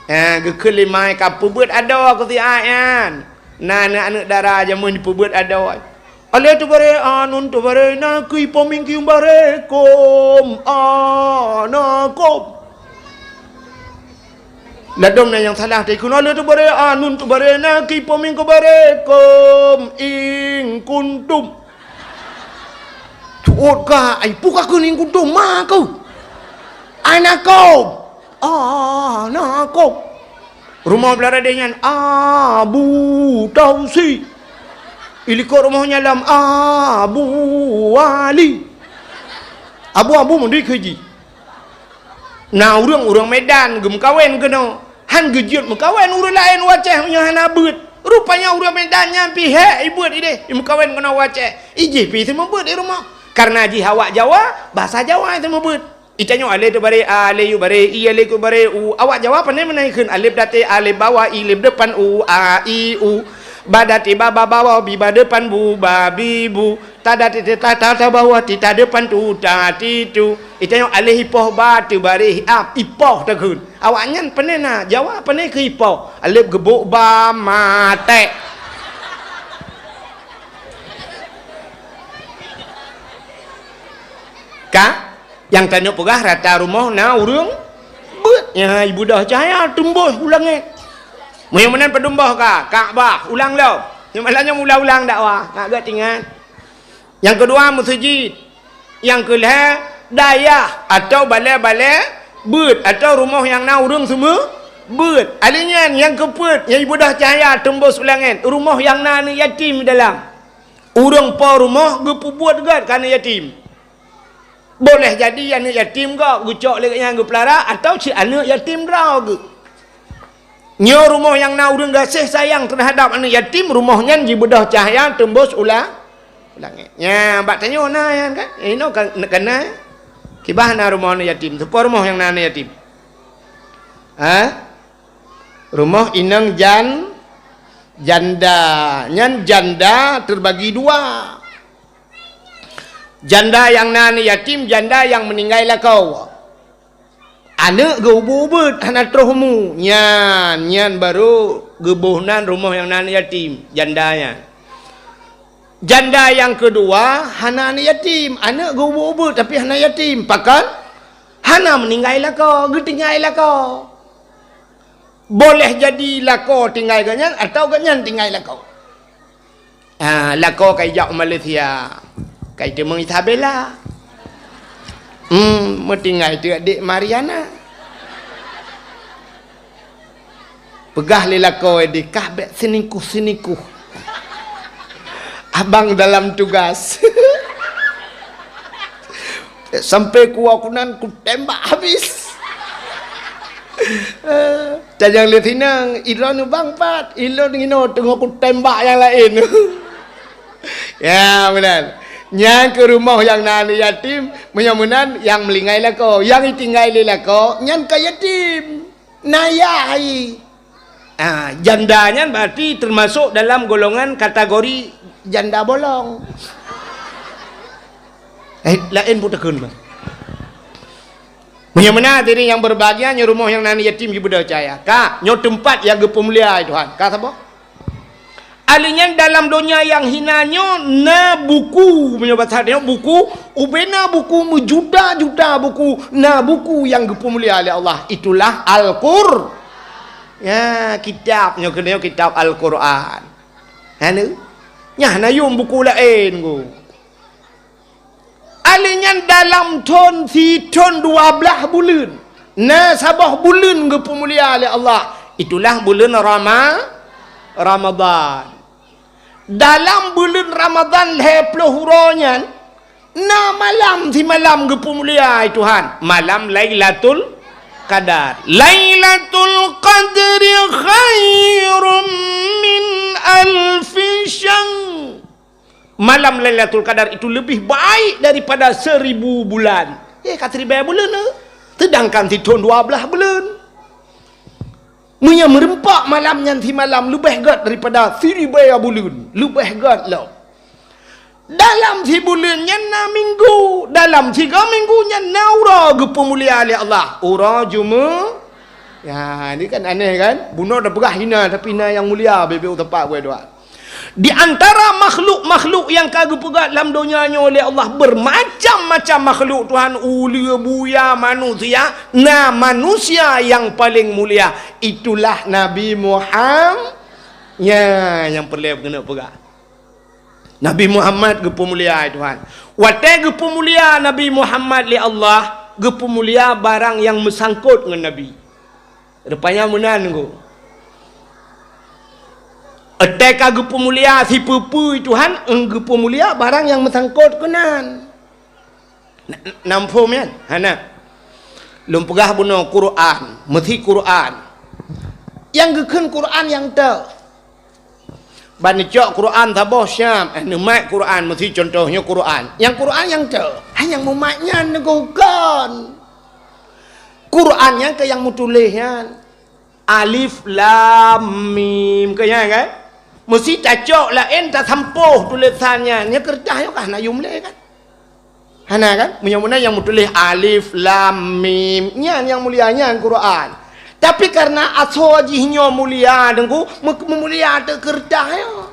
Ha, geukheun lé ma ka peubeuet adoe keu si Ayan. Na aneuëk-aneuëk dara jameun jipeubeuet adoe. "Alé teubaré anun teubaré na keu ipoming kium baré kom anakom." Ladom na nyang salah teuh keunoe, "Alé teubaré anun teubaré na keu ipoming keu baré kom in kuntum." Tuot ka, ai, peue ka kheun in kuntum, ma keuh. Anakom. "Ah, na kok." Rumoh blah radeh nyan, "Abu Tausi." Ilikot rumoh nyan lom, "Abu Wali." Abu-abu meudeh keu jih. Na ureuëng, ureuëng Medan geumeukawen keunoe. Han geujeuet meukawen ureuëng laén u Aceh meunyoe hana beuet. Rupanya ureuëng Medan nyan pih hék ibeuet ideh, imeukawen keunoe u Aceh. Ijih pih teumeubeuet di rumoh. Kareuna jih awak Jawa, basa Jawa teumeubeuet. Itanyoe alé teubaré a, alé yue baré i, alé keu baré u. Awak Jawa pandai meunan kheun, alif daté alif bawah, i lép depan u, a, i, u. Ba daté ba, ba bawah, bi ba depan bu, ba bi bu. Ta daté ta, ta, ta, ta bawah, ti ta depan tu, ta ti tu. Itanyoe alé ipoh ba teubaré ap, ipoh takheun. Awaknyan pandai na, Jawa pandai keu ipoh. Alif geubok ba maté. Ka? Nyang tanyoe peugah rata rumoh na ureuëng beuet. Nyan ibudah cahya teumbôh u langét. Meunyoe meunan padum boh ka, Ka'bah, ulang lom. Nyoe malam nyoe ulang-ulang dakwah, nak geuingat. Nyang keudua meuseujid. Nyang keulhée dayah atau balée-balée beuet atau rumoh nyang na ureuëng seumeu beuet. Alé nyan nyang keupeuet nyang ibudah cahya teumbôh u langét, rumoh nyang na aneuëk yatim di dalam. Ureuëng po rumoh geupeubuet gét keu aneuëk yatim. Boleh jadi aneuëk yatim gob geucok lé gobnyan geupeulara atawa cit aneuëk yatim droe geuh. Nyoe rumoh nyang na ureuëng gaséh sayang teuhadab aneuëk yatim, rumoh nyan jibeudôh cahya teumbôh u la-, u langét. Nyan bak tanyoe na nyan kan? Eh, inoe ka, ka na. Kiban na rumoh aneuëk yatim? Soe po rumoh nyang na aneuëk yatim? Ha? Rumoh inong jan-, janda. Nyan janda teubagi dua. Janda nyang na aneuëk yatim, janda nyang meuninggai lakoe. Aneuëk geuubeuet-ubeuet hana troh mu. Nyan, nyan barô geuboh nan rumoh nyang na aneuëk yatim, janda nyan. Janda nyang keudua hana aneuëk yatim, aneuëk geuubeuet-ubeuet tapi hana yatim. Pakon? Hana meuninggai lakoe, geutinggai lakoe. Boleh jadi lakoe tinggai gobnyan atau gobnyan tinggai lakoe. Ah, lakoe ka ijak u Malaysia. Ka iteumeung Isabella. Hmm, meutinggai teuk adik Mariana. Peugah lé lakoe, "Dikah bék siningkuh-siningkuh. Abang dalam tugas." Sampai kuwoe keunan kutembak habis. Eh, tajang lé sinang, ilôn ubang pat, ilôn inoe teungoh kutembak nyang laén. Ya, meunan. Nyan keu rumoh nyang na aneuëk yatim, meunyoe meunan nyang meulinggai lakoe, nyang itinggai lé lakoe, nyan ka yatim. Na yah hai. Ah, janda nyan berarti termasuk dalam golongan kategori janda bolong. Eh, laén pun takheun, bah. Meunyoe meunan hadirin yang berbahagia, nyoe rumoh nyang na aneuëk yatim jibeudôh cahya. Ka, nyoe teumpat nyang geupeumulia Tuhan. Ka saboh? Alheuh nyan dalam donya nyang hina nyoe na buku, meunyoe basa nyoe buku, ubena buku meujuta-juta buku, na buku nyang geupeumulia lé Allah. Itulah Al-Qur-, ya, kitab nyoe keunoe kitab Al-Qur'an. Hana? Nyan na yum buku laén ku. Alheuh nyan dalam thon sithon dua blaih buleuen, na saboh buleuen geupeumulia lé Allah. Itulah buleuen Rama-, Ramadhan. Dalam buleuen Ramadhan lhée ploh uroe nyan, na malam simalam geupeumulia Tuhan, malam Lailatul Qadar. Lailatul Qadri khairum min alfi syahr. Malam Lailatul Qadar itu lebih baik daripada seribu bulan. Eh, ka siribée buleuen, eh. Sedangkan sithon dua blaih buleuen. Meunyoe meureumpok malam nyan simalam leubeh gét daripada siribée buleuen, leubeh gét lom. Dalam sibuleuen nyan na minggu, dalam sigoe minggu nyan na uroe geupeumulia lé Allah. Uroe Jumu-, ya, ini kan aneh kan? Bunoe tapeugah hina, tapi na nyang mulia, bebek utepak buet doa. Di antara makhluk-makhluk nyang ka geupeugah lam donya nyoe lé Allah, bermacam-macam makhluk Tuhan, uleue, buya, manusia, na manusia nyang paleng mulia, itulah Nabi Muham-, nya nyang peureulée keuneuk peugah. Nabi Muhammad geupeumulia Tuhan. Watée geupeumulia Nabi Muhammad lé Allah, Geupeumulia barang nyang meusangkot ngon Nabi. Rupanya meunan, Teungku. Watée ka geupeumulia sipeue-peue Tuhan, geupeumulia barang nyang meusangkot keunan. Na, na muphom nyan? Hana. Lôn peugah bunoe Quran, meusi Quran. Nyang geukheun Quran nyang teuh. Ban neucok Quran saboh Syam, eh, neumat Quran, meusi contoh nyoe Quran. Nyang Quran nyang teuh, hai nyang mumat nyan neugukon. Quran nyan keu nyang meutuléh nyan. Alif Lam Mim, keu nyan kan? Meusi tacok laén tasampôh tulésan nyan. Nyan keureutah nyoe ka hana yum lé kan? Hana kan? Meunyoe meunan nyang meutuléh alif lam mim, nyan nyang mulia nyan Quran. Tapi kareuna asoe jih nyoe mulia, Teungku, meu-, meumulia teuk keureutah nyoe.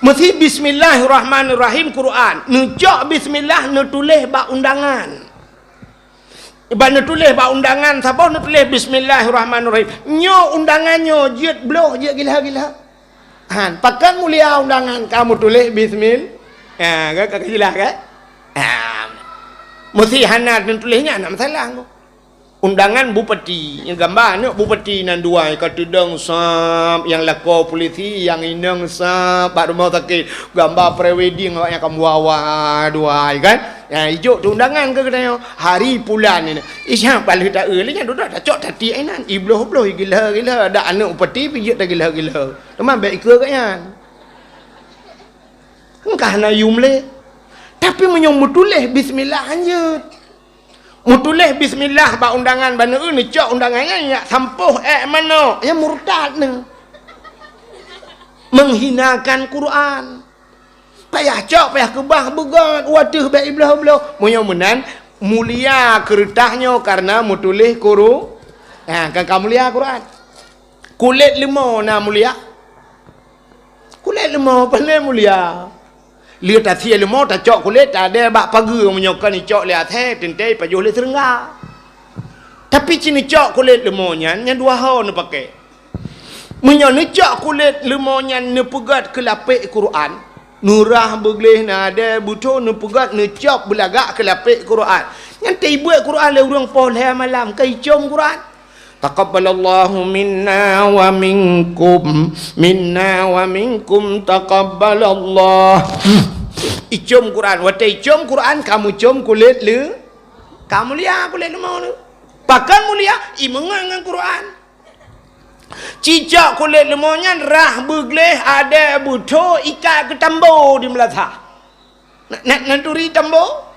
Meusi bismillahirrahmanirrahim Quran, neucok bismillah neutuléh bak undangan. Ban neutuléh bak undangan saboh neutuléh bismillahirrahmanirrahim. Nyoe undangan nyoe jeuet bloh, jeuet gila-gila. Han, pakon mulia undangan ka meutuléh bismil-, ha, ka, ka, ka jeulaih, kan? Ha. Meusi hana neutuléh nyan, hana masalah, ko. Undangan bupati, nyang gamba aneuk bupati nan dua, ka teudong sab, nyang lakoe pulisi, nyang inong sab, bak rumoh sakét, gamba pre-wedding awak nyang ka meuwa-wa dua, kan? Ha, ijok tu undangan keu geutanyoe. Hari pulan ni. Isya paléh ta-eu, lé nyan dudoe tacok tatiek inan. Ibloh-bloh, igila-gila, dak aneuk bupati pih jeuet tagila-gila. Teuma bék ikeue gobnyan. Engkah na yum lé. Tapi meunyoe meutuléh bismillah hanjeuet. Meutuléh bismillah bak undangan baneue neucok undangan nyan jak sampôh ék manok. Nyan murtad nyan. Menghinakan Quran. Payah cok, payah keubah beugét, wateuh bék ibloh-bloh. Meunyoe meunan, mulia keureutah nyoe kareuna meutuléh Quru-, ha, kan ka mulia Quran. Kulét leumo na mulia? Kulét leumo pane mulia? Lheueh tasie leumo, tacok kulét, tadée bak pageue, meunyoe kon icok lé asée, teuntée ipajoh lé seureungga. Tapi ci neucok kulét leumo nyan, nyan dua ho neupaké. Meunyoe neucok kulét leumo nyan neupeugét keu lapék Quran, neurah beugleh nadée beutôi neupeugét neucop beulagak keu lapék Quran. Nyan teuibuet Quran lé ureuëng poh lhée malam, ka icom Quran. Taqabbalallahu minna wa minkum, minna wa minkum taqabbalallah. Icom Quran, watée icom Quran, kamu com kulét leu-, ka mulia kulét leumo nyoe. Pakon mulia, imeungon ngon Quran. Cicok kulét leumo nyan rah beugleh adée beutôi ikat keu tambo di meulasah. Na, na, na turi tambo?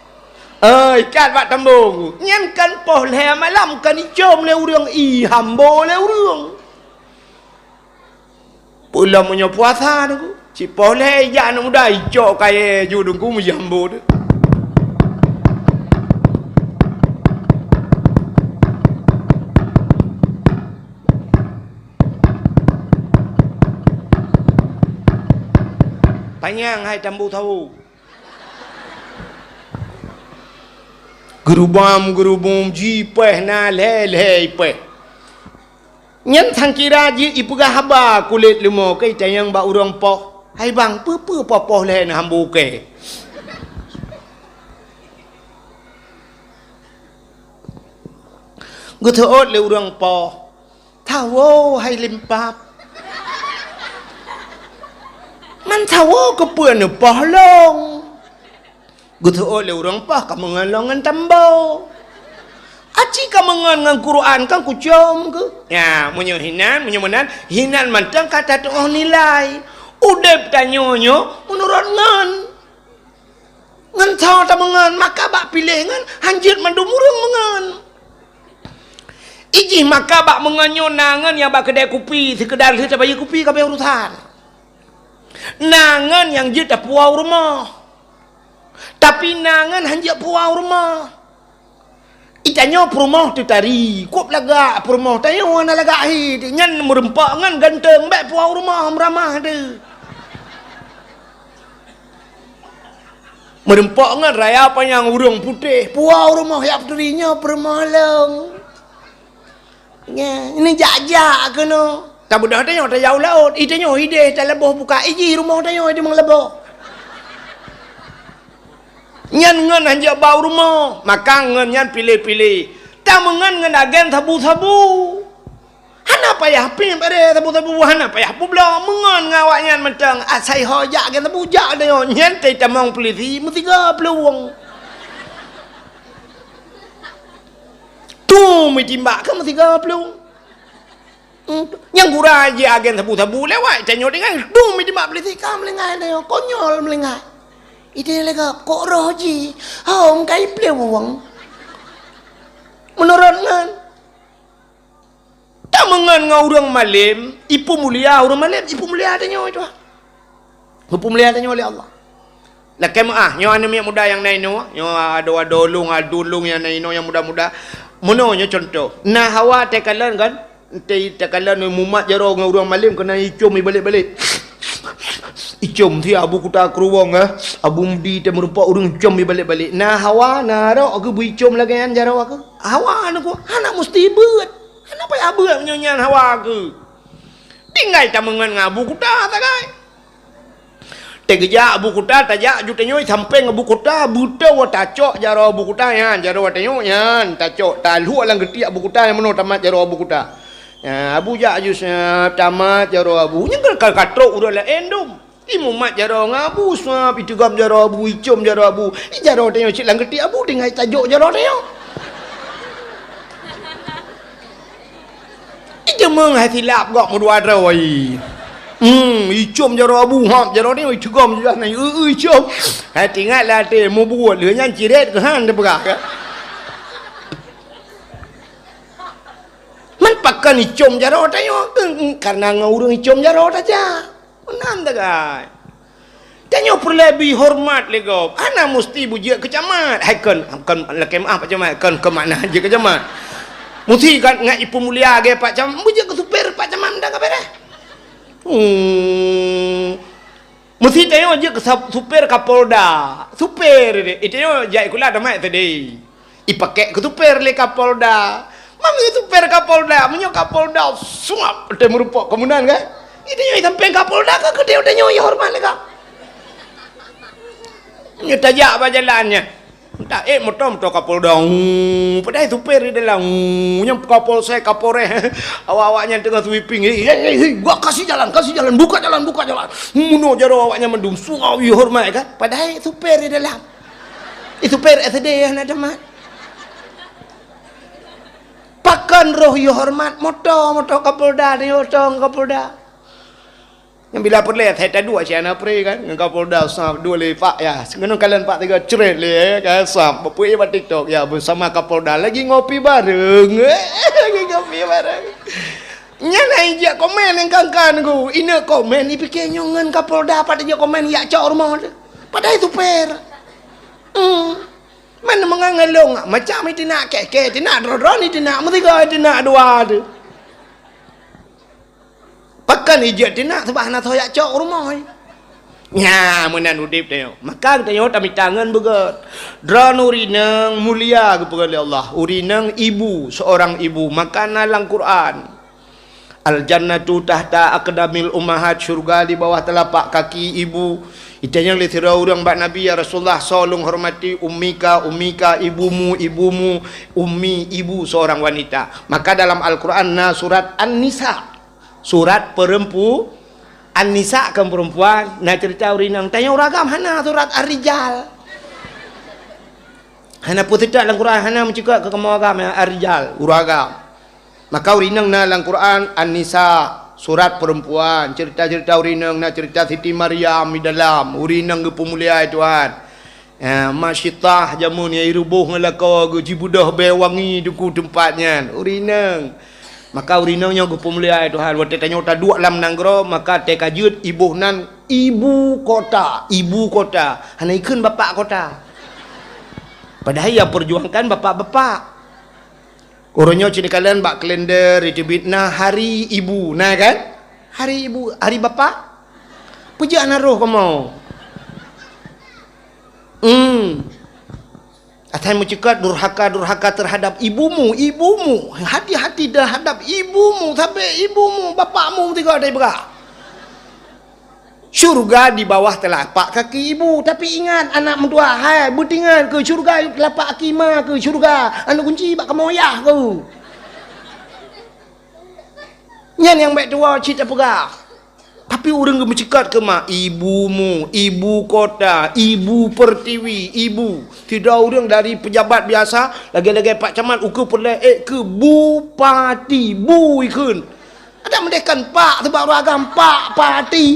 Oh, ikat bak tambo. Nyan kan poh lhée malam kan icom lé ureuëng, i hambo lé ureuëng. Peulom meunyoe puasa tu, ci poh lhée ijak aneuk muda icok kayée ju dungku meujambo tu. Panyang hai tambo sawo. Geurubam-geurubum jipéh na lhée-lhée ipéh. Nyan sangkira jeuet ipeugah haba kulét leumo keu itanyong bak ureuëng poh. Hai bang, peue-peue poh-poh lhée na hambo kée? Geuseuôt lé ureuëng poh. Sawo hai limpab. Man sawo keupeue neupoh lông? Geuseuôt lé ureuëng poh ka meungon lông ngon tambo. Aci ka meungon ngon Quran kan kucom keuh. Ya, meunyoe hinan, meunyoe meunan, hinan mantong ka tatuoh nilai. Udeb tanyoe nyoe meunurot ngon. Ngon soe tameungon, maka bak piléh ngon, hanjeuet mandum ureuëng meungon. Ijih maka bak meungon nyoe na ngon nyang bak keudée kupi, seukeudar lheueh tabayeue kupi ka bée urosan. Na ngon nyang jeuet tapuwoe u rumoh. Tapi na ngon hanjeuet puwoe u rumoh. Itanyoe peurumoh teutari, kop lagak peurumoh tanyoe hana lagak hi, nyan meurumpok ngon ganteng bék puwoe u rumoh meuramah teuh. Meurumpok ngon raya panyang ureuëng putéh, puwoe u rumoh yak peuturi nyoe peurumoh lông. Nyan, ini jak-jak keunoe. Tabeudoh tanyoe tajak u laôt, itanyoe ideh taleuboh buka iji rumoh tanyoe di meuleuboh. Nyan ngon hanjeuet bak u rumoh, maka ngon nyan piléh-piléh. Tameungon ngon agen sabu-sabu. Hana payah piep aré sabu-sabu, hana payah peubloe. Meungon ngon awaknyan mantong, asai ho jak agen sabu, jak tanyoe. Nyan teutamong pulisi meusigoe plueng. Tu meutimbak keu meusigoe plueng. Hmm, nyang gura jih agen sabu-sabu lewat, tanyoe tinggai dum di mak polisi ka meulinggai tanyoe, konyol meulinggai. Ide lagak, kok roh jih, hom kai plewong. Meunurot ngon. Tameungon ngon ureuëng malém, ipeumulia ureuëng malém, ipeumulia tanyoe tu. Geupeumeuleueh tanyoe lé Allah. Lakée meuáh, nyoe aneuk miet muda nyang na inoe, nyoe adoe-adoe lôn, aduen lôn nyang na inoe nyang muda-muda. Meunoe nyoe cuntoh. Na hawa teukalon kan? Teukalon mumat jaroe ngon ureuëng malém keunan icom ibalek-balek. Icom si Abu Kuta Kruwong, eh. Abu Mudi teumeureumpok ureuëng icom ibalek-balek. Na hawa, na rok keu beuicom lagée nyan jaroe keu. Hawa nyoe keu, hana musti beuet. Hana payah beuet meunyoe nyan hawa keu. Tinggai tameungon ngon Abu Kuta sagai. Teugeujak Abu Kuta, tajak ju tanyoe sampéng Abu Kuta, beutôi tacok jaroe Abu Kuta nyan, jaroe tanyoe nyan, tacok, taluek lam geutiek Abu Kuta nyang meunoe tamat jaroe Abu Kuta. Nyan, Abu jak ju sa-, tamat jaroe Abu. Nyan kan ka, ka trok ureuëng laén dum. Imumat jaroe ngon Abu, sab, iteugam jaroe Abu, icom jaroe Abu. Ijaroe tanyoe cit lam geutiek Abu, tinggai tajok jaroe tanyoe. Ijeumeung hai silap gok meudua droe. Hmm, icom jaroe Abu, hab jaroe ni, icom jaroe ni, eu, eu, icom. Hai tingat lah até, mubuet lheueh nyan cirét keuhan teupeugah ka. Man pakon icom jaroe tanyoe, kareuna ngon ureuëng icom jaroe tajak. Meunan sagai. Tanyoe peureulée bri horeumat lé gob. Hana musti beujeuet keu camat. Hai kon, kon lakée meuáh Pak Camat, kon, kon makna jeuet keu camat. Musti kan ngat ipeumulia lagée Pak Camat, beujeuet keu supir Pak Camat mantong ka beureh. Hmm. Musti tanyoe jeuet keu sap-, supir Kapolda. Supir, itanyoe jak sikula tamat S D. Ipakék keu supir lé Kapolda. Mangat supir Kapolda, meunyoe Kapolda suap teumeureumpok keu meunan kan? Itanyoe sampéng Kapolda ka keu tanyoe ihoreumat lé ka. Nyoe tajak bak jalan nyan. Entah, eh, moto-moto Kapolda. Uu, padahai supir di dalam. Uu, nyang Kapolsek, Kapolres. Awak-awak nyan teungoh sweeping. Eh, eh, eh, eh, gua kasih jalan, kasih jalan, buka jalan, buka jalan. Meunoe jaroe awak nyan mandum. Suap ihoreumat kan? Padahai supir di dalam. Eh, supir S D ya, nak tamat. Pakon roh yue horeumat moto, moto Kapolda, nyoe moto Kapolda. Nyang bila peureulée, hai taduek si aneuk pre kan, ngon Kapolda, sa duek lé Pak ya. Seungeunong kalon Pak tiga cret lé, eh, kan, sa, beupeue bak TikTok, ya, beusama Kapolda, lagi ngopi bareng. Lagi ngopi bareng. Nyan hai jak komen nyang kan-kan ku. Ineuk komen, ipike nyoe ngon Kapolda, pat jak komen, jak cok rumoh tu. Padahai supir. Hmm. Man meungang ngon lôn, macam itu nak keh-keh, itu nak droe-droe ni, itu nak meusigoe, itu nak dua tu. Pakon ijeuet teunak, sabab hana soe jak cok rumoh. Nya, meunan udeb tanyoe. Maka tanyoe tamita ngon beugét. Droeneuh ureueng inong mulia geupeugah lé Allah. Ureueng inong ibu, seorang ibu. Maka na lam Quran. "Al-jannatu tahta aqdamil ummahat," syurga di bawah telapak kaki ibu. Itanyong lé sidroe ureueng bak Nabi, "Ya Rasulullah, soe lôn hormati?" "Ummika, ummika, ibumu, ibumu." Ummi, ibu seorang wanita. Maka dalam Al-Quran na surat An-Nisa. Surat perempu-, An-Nisa kan perempuan. Na cerita ureueng inong. Tanyong ureueng agam hana surat Ar-Rijal. Hana peue teutak lam Quran, hana meucukop keu kamoe agam, ya, Ar-Rijal, ureueng agam. Maka ureueng inong na lam Quran, An-Nisa, surat perempuan, cerita-cerita ureueng inong, na cerita Siti Maryam di dalam, ureueng inong geupeumulia Tuhan. Ya, Mak Syitah jameun nyang iruboh ngon lakoe geuh, jibeudôh bée wangi teungku teumpat nyan, ureueng inong. Maka ureueng inong nyoe geupeumulia Tuhan, watée tanyoe taduek lam nanggroe, maka teuka jeuet iboh nan ibu kota, ibu kota. Hana ikheun bapak kota. Padahai nyang perjuangkan bapak-bapak. Uroe nyoe cit kalon bak kalender iteubiet na hari ibu, na kan? Hari ibu, hari bapak? Peue jeuet hana roh kamoe? Hmm. Asai meucukop durhaka-durhaka terhadap ibumu, ibumu. Hati-hati terhadap ibumu, sampai ibumu, bapakmu tiga dari beurah. Syurga di bawah telapak kaki ibu. Tapi ingat, aneuk meutuah, hai, beutingat keu syurga telapak kaki ma keu syurga. Aneuk kunci bak kamoe yah keu. Nyan nyang bèk tuwoe cit tapeugah. Tapi ureueng geumeuceukat keu ma, ibumu, ibu kota, ibu pertiwi, ibu. Sidroe ureueng dari pejabat biasa, lagèe-lagèe Pak Camat ukeue peureulèe ék keu bupati, bu ikheun. Adak meudeh kan pak, sebab ureueng agam pak, pati.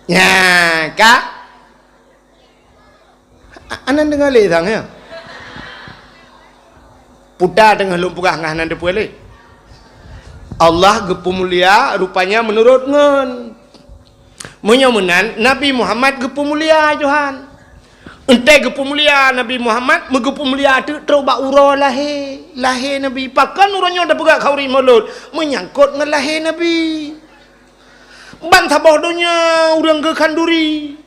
Nyan, ka? A-, aneuk deungö lé sang, ya? Puta teungoh lôn peugah ngon hana teupeue lé. Allah geupeumulia rupanya meunurot ngon. Meunyoe meunan, Nabi Muhammad geupeumulia, Johan. Entèe geupeumulia Nabi Muhammad, meugeupeumulia teuk trok bak uroe lahé, lahé Nabi. Pakon uroe nyoe tapeugah khauri Maulud? Meunyangkot ngon lahé Nabi. Ban saboh donya ureueng geukhanduri.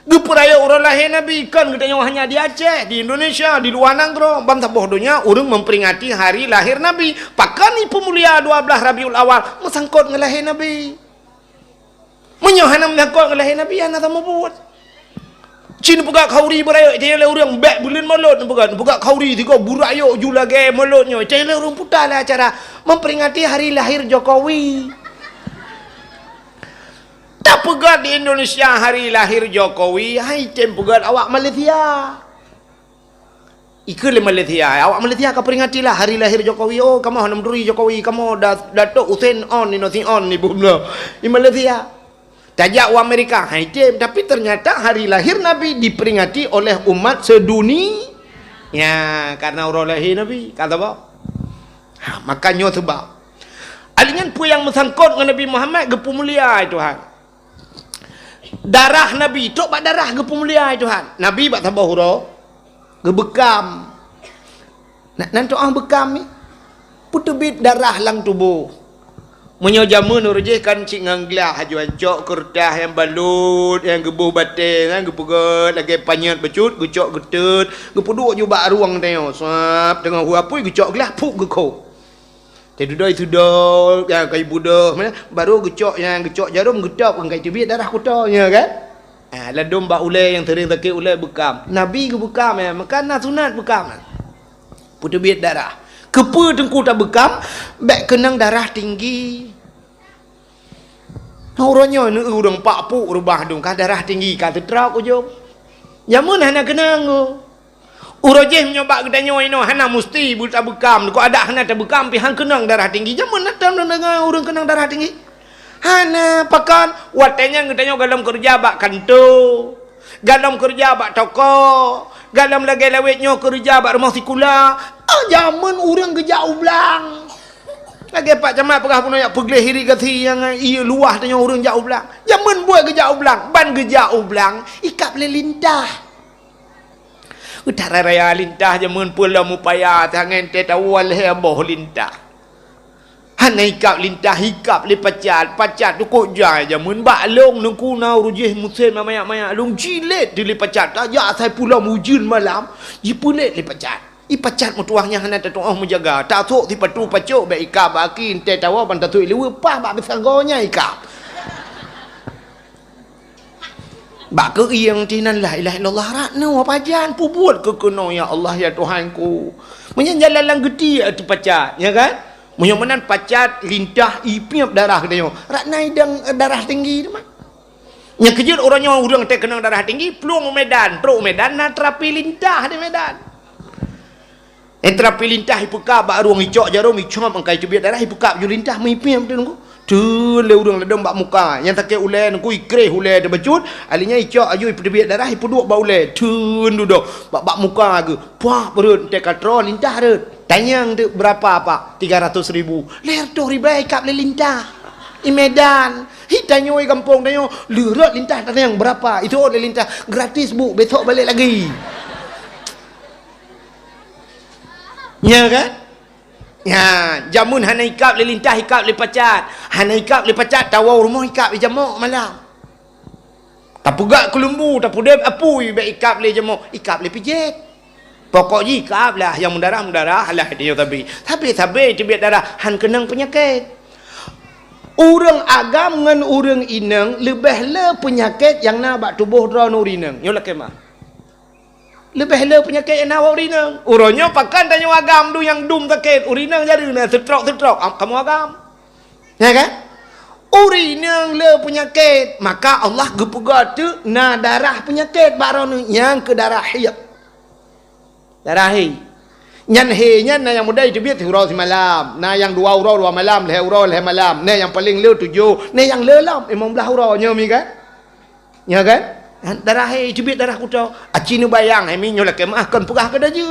Geupeurayeuk uroe lahé Nabi kon geutanyoe hanya di Aceh, di Indonesia, di luwa nanggroe, ban saboh donya ureueng memperingati hari lahir Nabi. Pakon ipeumulia dua belas Rabiul Awal meusangkot ngon lahé Nabi? Meunyoe hana meusangkot ngon lahé Nabi, hana tamubuet. Cit neupeugah khauri beurayeuk, itanyoe lé ureueng bèk buleuen Maulud neupeugah, neupeugah khauri sigoe beurayeuk ju lagèe Maulud nyoe. Itanyoe lé ureueng puta lé acara memperingati hari lahir Jokowi. Tapeugöt di Indonesia hari lahir Jokowi, hai tem peugöt awak Malaysia. Ikheun lé Malaysia, awak Malaysia ka peringati lah hari lahir Jokowi. Oh, kamoe hana meuturi Jokowi, kamoe Da-, Datuk Hussein on, inoe si on, ibu meunoe. Di Malaysia. Tajak u Amerika, hai tem, tapi ternyata hari lahir Nabi diperingati oleh umat seduni-, ya, karena uroe lahé Nabi, ka saboh. Ha, maka nyoe sebab. Alèh nyan peue nyang meusangkot ngon Nabi Muhammad geupeumulia, hai Tuhan. Darah Nabi, trok bak darah geupeumulia, hai Tuhan. Nabi bak saboh uroe geubeukam. Na, nan trok ah beukam ni? Peuteubiet darah lam tuboh. Meunyoe jameun ureueng jih kan cit ngon glah, aju cok keureutah nyang balot, nyang geuboh batèe, kan, geupeugöt lagèe panyöt bacut, geucok geuteut, geupeuduek ju bak rueng tanyoe. Sab, teungoh hu apui geucok glah, phuek geukhok. Teududoe-dudoe, ya, kai budoh, mana, baru geucok, ya, geucok jarom, geutôb, kan kai teubiet darah kuto, ya kan? Ah, ladôm bak ulèe nyang seuring sakét ulèe beukam. Nabi geubeukam, ya, maka na sunat beukam. Peuteubiet darah. Keupeue teungku tabeukam, bèk keunong darah tinggi. Uroe nyoe neu ureueng pak puk reubah dong ka darah tinggi ka teutrok ujong. Jameun hana keunong. Uroe jih meunyoe bak geutanyoe inoe hana musti bu-, tabeukam, kok adak hana tabeukam pih han keunong darah tinggi. Jameun na tom deungoe ureueng keunong darah tinggi? Hana, pakon? Watèe nyan geutanyoe galom keureuja bak kanto. Galom keureuja bak toko, galom lagèe lawét nyoe keureuja bak rumoh sikula. Ah, jameun ureueng geujak u blang. Lagèe Pak Camat peugah bunoe jak peugleh irigasi nyang ié luwah tanyoe ureueng jak u blang. Jameun buet geujak u blang, ban geujak u blang, ikab lé lintah. Utara raya lintah jameun peue lom upaya, tangen teuh tawoe lhèe boh lintah. Hana ikab lintah, ikab lé pacat. Pacat tu kok jai jameun bak lông, Teungku, na uroe jih musém manyak-manyak lông, jilét lé pacat. Tajak asai pulo ujeuen malam, jipeulét lé pacat. I pacat meutuwah nyan hana tatu'oh meujaga. Tasok sipatu pacok bèk ikab bak aki, entèh tawoe ban tasok i liweue, paih bak bisago nyan ikab. Bak keuieng tinan la ilaha illallah, rat nyoe pajan peubuet keu keunoe, ya Allah, ya Tuhanku. Meunyan jalan lam geutiek teuh pacat, ya kan? Meunyoe meunan pacat lintah ipiep darah geutanyoe. Rat na idang, eh, darah tinggi teuma. Nyang keujeuet uroe nyoe ureueng teuh keunong darah tinggi, plueng u Medan, trok u Medan na terapi lintah di Medan. Nyang terapi lintah ipeukab bak rueng, icok jarom, icop angkai teubiet darah, ipeukab ju lintah, meuipiep teuh Teungku. Theun lé ureueng ladôm bak muka. Nyang sakét ulèe Teungku, ikréh ulèe teuh bacut, alèh nyan icok aju ipeuteubiet darah, ipeuduek bak ulèe. Theun dudoe bak, bak muka geuh. Puah, beureuet, entèh ka troh lintah rhot. Tanyong teuk, "Berapa, Pak?" "Tiga ratus ribu." "Lhèe reutôh ribèe ikab lé lintah." I Medan. Hi tanyoe i gampông tanyoe, lheueh rhot lintah tanyong, "Berapa?" Itu lé lintah, "Gratis, Bu, besok balik lagi." Nya kan? Nya, jameun hana ikab lé lintah, ikab lé pacat. Hana ikab lé pacat, tawoe rumoh ikab lé jamok malam. Tapeugah keulumbu, tapeudeb apui, bèk ikab lé jamok, ikab lé pijet. Pokok jih kab lah, nyang meudarah-meudarah lah, tanyoe sabe. Sabe-sabe teubiet darah, han keunong peunyakét. Ureuëng agam ngon ureuëng inong leubeh le peunyakét nyang na bak tuboh droeneuh ureuëng inong. Nyoe lakée meu'ah. Leubeh le peunyakét nyang na bak ureuëng inong. Uroe nyoe pakon tanyoe agam dum nyang dum sakét, ureuëng inong jadi na seutrok-seutrok, am-, kamoe agam. Ya kan? Ureuëng inong le peunyakét, maka Allah geupeugah teuk na darah peunyakét bak droeneuh nyang keu darah haid. Darah haid. Nyan haid nyan na nyang muda teubiet siuroe simalam, na nyang dua uroe dua malam, lhée uroe lhée malam, na nyang paleng le tujoh, na nyang le lom limong blaih uroe nyoe mi kan? Nyoe kan? Darah haid teubiet darah kuto. Aci neubayang hai mi nyoe lakée meu'ah kon peugah keu dajeu.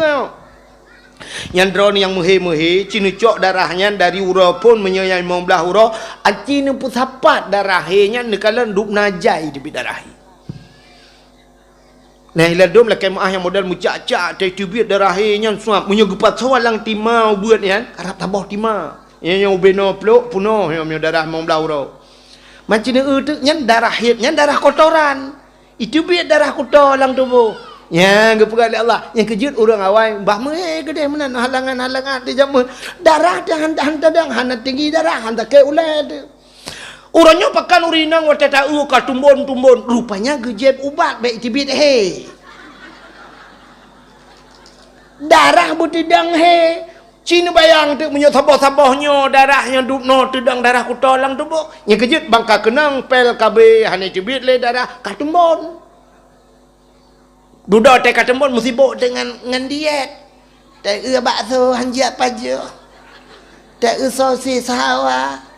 Nyan droeneuh nyang meuhé-meuhé, ci neucok darah nyan dari uroe phon meunyoe nyang limong blaih uroe, aci neupeusapat darah haid nyan neukalon dub na jai teubiet darah haid. Nah, iladum lakée meu'ah nyang model meucak-cak, teubiet darah haid nyan suab. Meunyoe geupasoe lam tima ubeut nyan, karab saboh tima. Nyan nyang ubenoe plok punoh nyoe meunyoe darah limong blaih uroe. Mancini eu teuk nyan darah haid, nyan darah kotoran. Iteubiet darah kuto lam tuboh. Nyan geupeugah lé Allah, nyang keujeuet ureuëng awai bah meuhé keudeh meunan halangan-halangan di jameun. Darah teuh han, han tadong, hana tinggi darah, han sakét ulée teuh. Uroe nyoe pakon ureuëng inong watée taeu ka tumbon-tumbon, rupanya geujieb ubat bék teubiet hé. Darah beuteudong hé. Ci neubayang teuk meunyoe saboh-saboh nyoe darah nyang dub noe teudong darah kuto lam tuboh. Nyang keujeuet bangka keunong pel K B hana teubiet lé darah ka tumbon. Dudoe teuka teumbon meusibok deungon ngon diet. Teu bakso hanjeuet pajoh. Teu sosis hawa.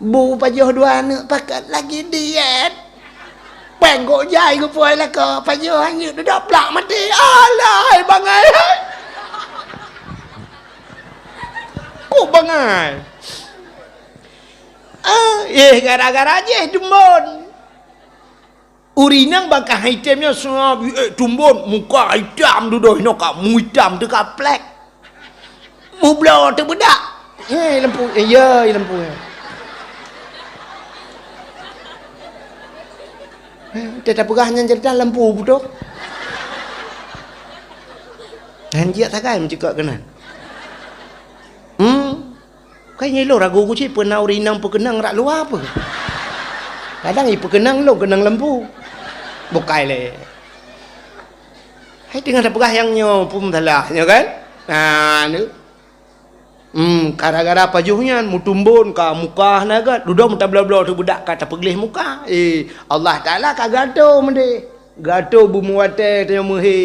Bu pajoh dua aneuk pakat lagi diet. Péng gok jai geupuai lakoe pajoh hanjeuet dudoe plak maté. Alai bangai hai. Ku bangai. Ah, eh gara-gara jih teumbon. Ureuëng inong bak ka item nyoe seuab, eh, tumbon, muka itam dudoe inoe ka meuitam teuka plek. Mubloe teubeudak. Eh, lampu, eh, ya, lampu, ya. Eh, teuta peugah nyan cerita lampu beutôi. Nyan jiak sagai meucukok keunan. Hmm. Kai nyoe lôn ragu kucing peuna ureuëng inong peukeunong rak luwa peue? Kadang ipeukeunong lôn keunong lampu. Bukai lé. Hai teungoh tapeugah nyang nyoe pun salah nyoe kan? Nah, ni. Hmm, gara-gara pajoh nyan meutumbon ka muka nagat, dudoe meutabloe-bloe teuh beudak ka tapeugleh muka. Eh, Allah Taala ka gato meudeh. Gato beumuatée tanyoe meuhé.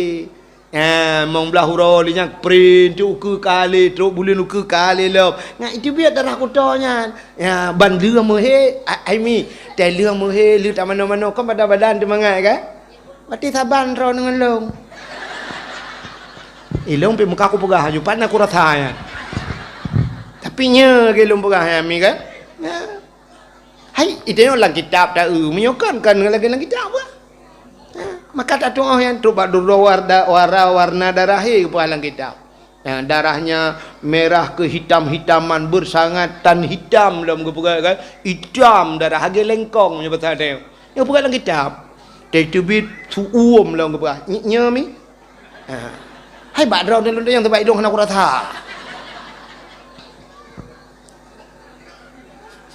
Eh, mong blah uroe lé nyan prin tu ukeue kali, trok buleuen ukeue kali lom. Ngat itu biet darah kuto nyan. Ya, ban leueng meuhé, ai mi, tai leueng meuhé, leueng tamano-mano kan badan-badan teumangat kan? Mati saban droe ngon lông. Ilông pi muka aku peugah aju pan aku rasa nyan. Tapi nya ke ilông peugah ya mi kan? Ya. Hai, itu yang lam kitab tak eu, meunyoe kan kan lagi lam kitab apa? Ha, maka tak tu'oh yang tu bak duro warna, wara warna darah he keupeulah lam kitab. Ya, darahnya merah kehitam-hitaman bersangat tan hitam lom geupeugah kan? Hitam darah hage lengkong nyoe bahasa dia. Nyoe peugah lam kitab. Teubiet su'uem lom geupeugah. Nyi, nyoe mi. Ha. Hai bak droe lôn nyang teubaik dong hana kurasa.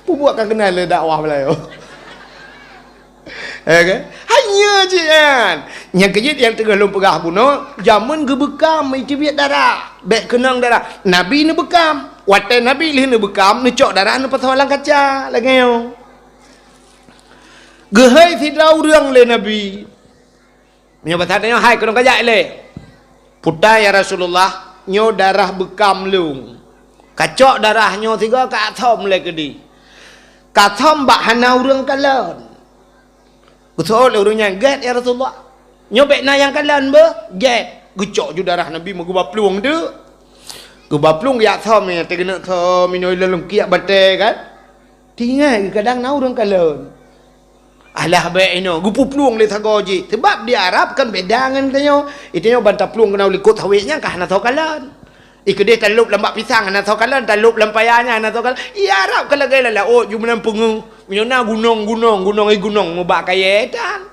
Pubuat ka kenal le dakwah belayo. Ya kan? Hanya cik kan. Nyang keujeuet nyang teungoh lôn peugah bunoe, jameun geubeukam iteubiet darah. Bék keunong darah. Nabi neubeukam. Watée Nabi lheueh neubeukam, neucok darah neupasoe lam kaca lagée nyoe. Geuhôi sidroe ureuëng lé Nabi. Meunyoe basa tanyoe hai keunoe kajak ilée. Puta ya Rasulullah, nyoe darah beukam lông. Kacok darah nyoe sigoe ka athom lé keudi. Ka athom bak hana ureuëng kalon. Geuseuôt lé ureuëng nyan, "Gét ya Rasulullah." "Nyoe bék na nyang kalon beuh?" "Gét." Geucok ju darah Nabi meugeuba plueng deuk. Geuba plueng geujak athom nyan, teugeuneuek thom inoe lôn kiak batée kan. Tinggai kadang na ureuëng kalon. Alah bék inoe, geupeuplueng lé sagoe jih. Sebab di Arab kan beda ngon tanyoe. Itanyoe ban taplueng keunoe likot sawét nyan ka hana soe kalon. Ikeudeh talop lam bak pisang hana soe kalon, talop lam paya nyan hana soe kalon. I Arab kan lagée lam laôt ju meunan peungeuh. Meunyoe na gunong-gunong, gunong i gunong meubak kayée tan.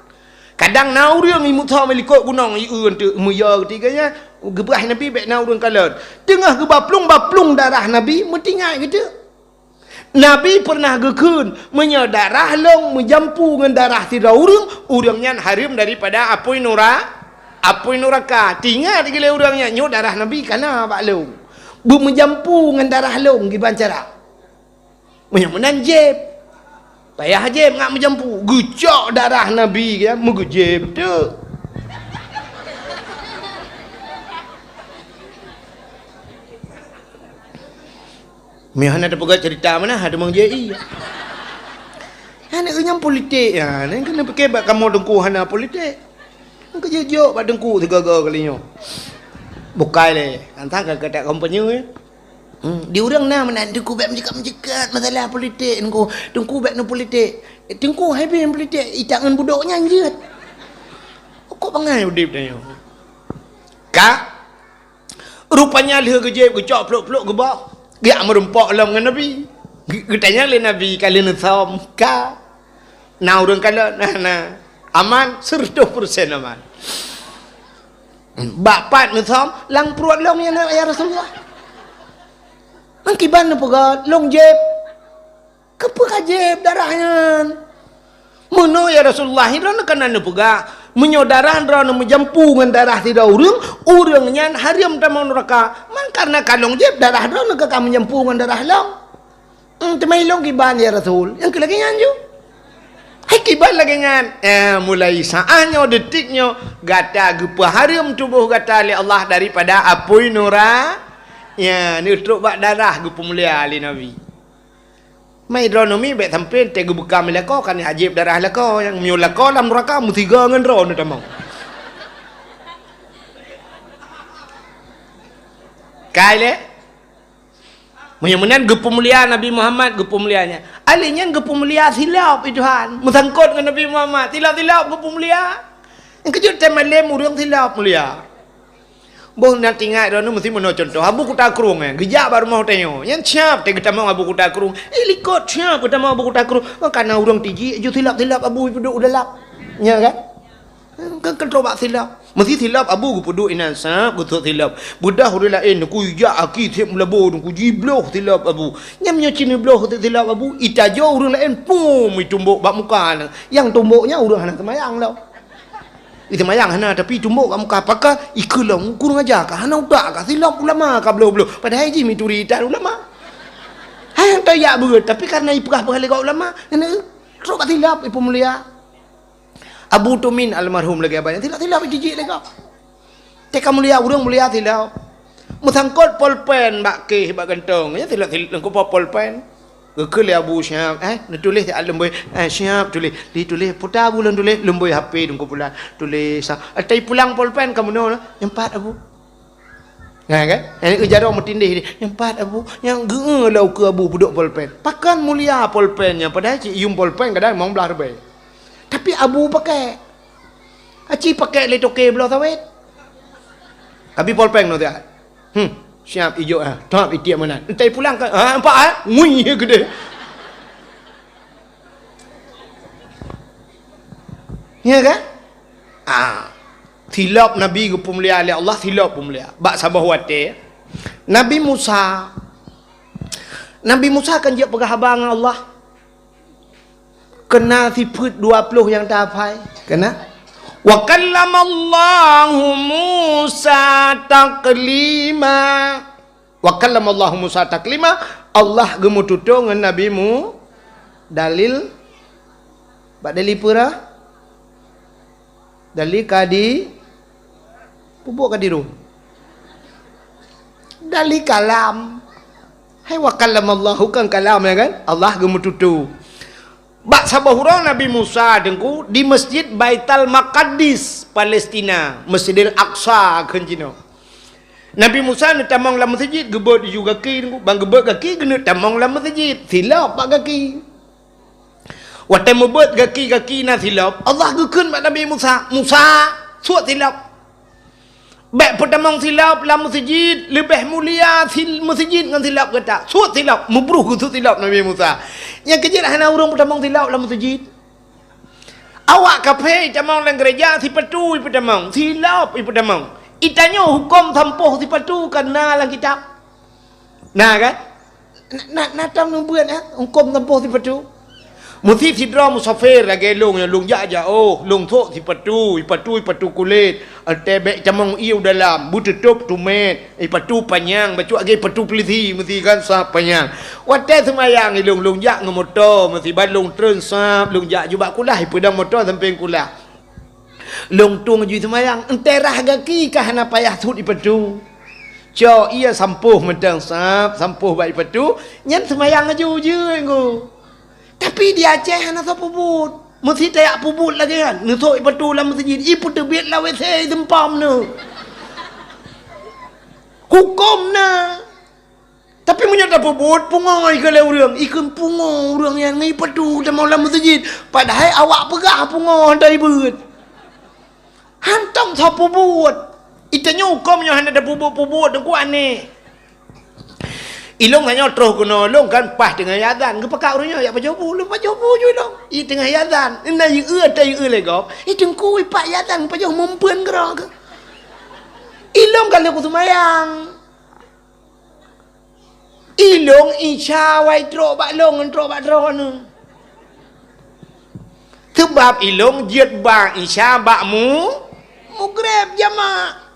Kadang na ureuëng i meusoe meulikot gunong i eu teuk meuyo keutika nyan. Geubraih Nabi bék na ureuëng kalon. Teungoh geuba plueng-ba plueng darah Nabi, meutingai geuteuk. Nabi peureunah geukheun, "Meunyoe darah lôn meujampu ngon darah sidroe ureuëng, ureuëng nyan hareuem daripada apui nura-, apui nuraka." Teuingat lé ureuëng nyan, "Nyoe darah Nabi ka na bak lôn. Beumeujampu ngon darah lôn kiban cara?" Meunyoe meunan jieb. Payah jieb ngat meujampu. Geucok darah Nabi, ya, meugeujeb teuk. Meuh hana teupeugah cerita mana, ha, teumong J I. Hana, nyan politik, ya. Nyan keuneuk pike bak kamoe teungku hana politik. Nyan keujeuet jok bak teungku sigoe-goe kali nyoe. Bukai lé, antang ka, ka tak kompanye, ya. Hmm, di ureuëng na meunan, teungku bék meuceukat-meuceukat masalah politik, teungku. Teungku bék neu politik. Eh, teungku hai beh politik, itak ngon budok nyan jeuet. Kok bangai udeb tanyoe. Ka? Rupanya lheueh geujeb geucok plok-plok geuboh, geujak meurumpok lom ngon Nabi. Ge-, geutanyong lé Nabi ka lheueh neusom, ka. Na ureuëng kalon, na, na. Aman, seratus persen aman. Bak pat neusom, lam pruet lôn ya, ya Rasulullah. Nang kiban neupeugah, lôn jieb. Keupeue ka jieb darah nyan? Meunoe ya Rasulullah, droeneuh ka na neupeugah, meunyoe darah droeneuh meujampu ngon darah sidroe ureuëng, ureuëng nyan hareuem tamong nuraka. Man kareuna ka lôn jieb, darah droeneuh ka, ka meujampu ngon darah lôn. Hmm, teuma ilôn kiban ya Rasul, nyang keu lagée nyan ju. Hai kiban lagée nyan. Eh, mulai saát nyoe, detik nyoe, gata geupeuhareuem tuboh gata lé Allah daripada apui nura-, ya, neutrok bak darah geupeumulia lé Nabi. Mai droeneuh mi bék sampoe teugeubeuka mi lakoe, kan ajaéb darah lakoe, nyang meunyoe lakoe lam nuraka meusigoe ngon droeneuh tamong. Kai lé? Meunyoe meunan geupeumulia Nabi Muhammad, geupeumulia nyan. Alèh nyan geupeumulia silop, i Tuhan. Meusangkot ngon Nabi Muhammad, silop-silop geupeumulia. Nyang keujeuet teumalém ureuëng silop mulia. Boh na teuingat droeneuh meusti meunoe cuntoh. Abu Kuta Krueng, eh, geujak bak rumoh tanyoe. Nyan siab teu geutamong Abu Kuta Krueng. Eh, likot siab geutamong Abu Kuta Krueng. Ka na ureuëng tijik, ju silop-silop abu ipeuduek u dalam. Nya kan? Kan, kan trok bak silop. Meusti silop abu geupeuduek inan sab, geusot silop. Beudah ureuëng laén, neukujak aki seb meulabo, neukujibloh silop abu. Nyan meunyoe ci neubloh silop abu, itajo ureuëng laén, pum, itumbok bak muka. Nyang tumbok nyan ureuëng hana seumayang lom. Itumayang hana, tapi itumbok bak muka. Pakon? Ikeu lom, kurang aja ka, hana utak ka, silop ulama ka bloh-bloh. Padahai jih mituri tan ulama. Hai nyang tajak beuet, tapi karena ipeugah-peugah lé gob ulama, ngena trok bak silop ipeumulia. Abu Tumin almarhum lagée abang, silop-silop itijik lé gob. Teuka mulia ureuëng mulia silop. Meusangkot polpen bak kéh bak gantong, ya, silop-silop lengkop polpen. Geukheun lé Abu Syihab, eh, neutuléh siat leumbôi, eh, Syihab tuléh, dituléh, puta Abu lôn tuléh, leumbôi H P teungku pulan, tuléh sa-, atai pulang polpen ka meunoe, nyang pat Abu. Nah, kan? Nyang jaroe meutindéh, nyang pat Abu, nyang geu-, lau keu Abu peuduek polpen. Pakon mulia polpen nyan, padahai cit yuem polpen kadang limong blaih ribèe. Tapi Abu pakai. Aci pakai lé toke bloe sawét. Tapi polpen nyoe siat. Hmm, siap ijok ah. Top itiek meunan. Entai pulang ka, ha, nampak ah? Ngui geudeh. Ya kan? Ah. Silop Nabi geupeumulia lé Allah, silop peumulia. Bak saboh watée Nabi Musa, Nabi Musa kan jeuet peugah haba ngon Allah. Kena sifeuet dua ploh nyang tahafai. Kena. Wa kallamallahu Musa taklima. Wa kallamallahu Musa taklima. Allah geumeututoe ngon Nabi Mu-, dalil, bak dalil peurah. Dalil ka di-, peubuet ka diru. Dalil kalam. Hai wa kallamallahu kan kalam, ya kan? Allah geumeututoe. Bak saboh uroe Nabi Musa teungku di Masjid Baitul Maqdis, Palestina, Masjidil Aqsa kheun jinoe. Nabi Musa neutamong lam meuseujid, geubeuet ju gaki teungku, ban geubeuet gaki geuneuk tamong lam meuseujid, silop bak gaki. Watée meubeuet gaki-gaki na silop, Allah geukheun bak Nabi Musa, "Musa, suet silop." Bék peutamong silop lam meuseujid, leubeh mulia sil-, meuseujid ngon silop gata. Suet silop, meubruh geusuet silop Nabi Musa. Nyang keujeuet hana ureuëng peutamong silop lam meuseujid. Awak kafé itamong lam geureja, sipatu ipeutamong, silop ipeutamong. Itanyoe huköm sampôh sipatu ka na lam kitab. Na kan? Na, na, na tam neubeuet, eh, huköm sampôh sipatu. Meusi sidroe musafir lagèe lôn nyoe, lôn jak-jak, oh, lôn sôk sipatu, sipatu, sipatu kulét, eh, teuh bèk tamong ié u dalam, beuteutôp tumét, sipatu panyang, bacut lagèe sipatu pulisi, meusi kan sap panyang. Watèe seumayang ilôn, lôn jak ngon moto, meusi ban lôn treun sap, lôn jak ju bak kulah, ipeudong moto sampéng kulah. Lôn tueng ju seumayang, enteuk rhah gaki ka hana payah sut sipatu. Cok ié sampôh mantong sap, sampôh bak sipatu, nyan seumayang laju jeuet ngon. Tapi di Aceh hana soe peubuet. Meusi tajak peubuet lagèe nyan, neusôk sipatu lam meuseujid, ipeuteubiet lam W C seumpam nyoe. Huköm na. Tapi meunyoe tapeubuet, pungo ikheun lé ureueng, ikheun pungo ureueng nyan ngon sipatu tamong lam meuseujid. Padahai awak peugah pungo hana ibeuet. Hantom soe peubuet. Itanyoe huköm nyoe hana tapeubuet-peubuet, teungku aneh. Ilôn nyoe troh keunoe, lôn kan paih teungoh azan, geupeugah ureueng nyoe, "Jak pajoh bu," lôn pajoh bu ju ilôn. I teungoh azan, na yue, ta yue lé gob. I teungku ipak azan, pajoh mumpeuen keudroe keuh. Ilôn ka lheueh kuseumayang. Ilôn Isya wai trok bak lôn ngon trok bak droeneuh. Seubab ilôn jeuet ba Isya bak mu-, mugreb jamak.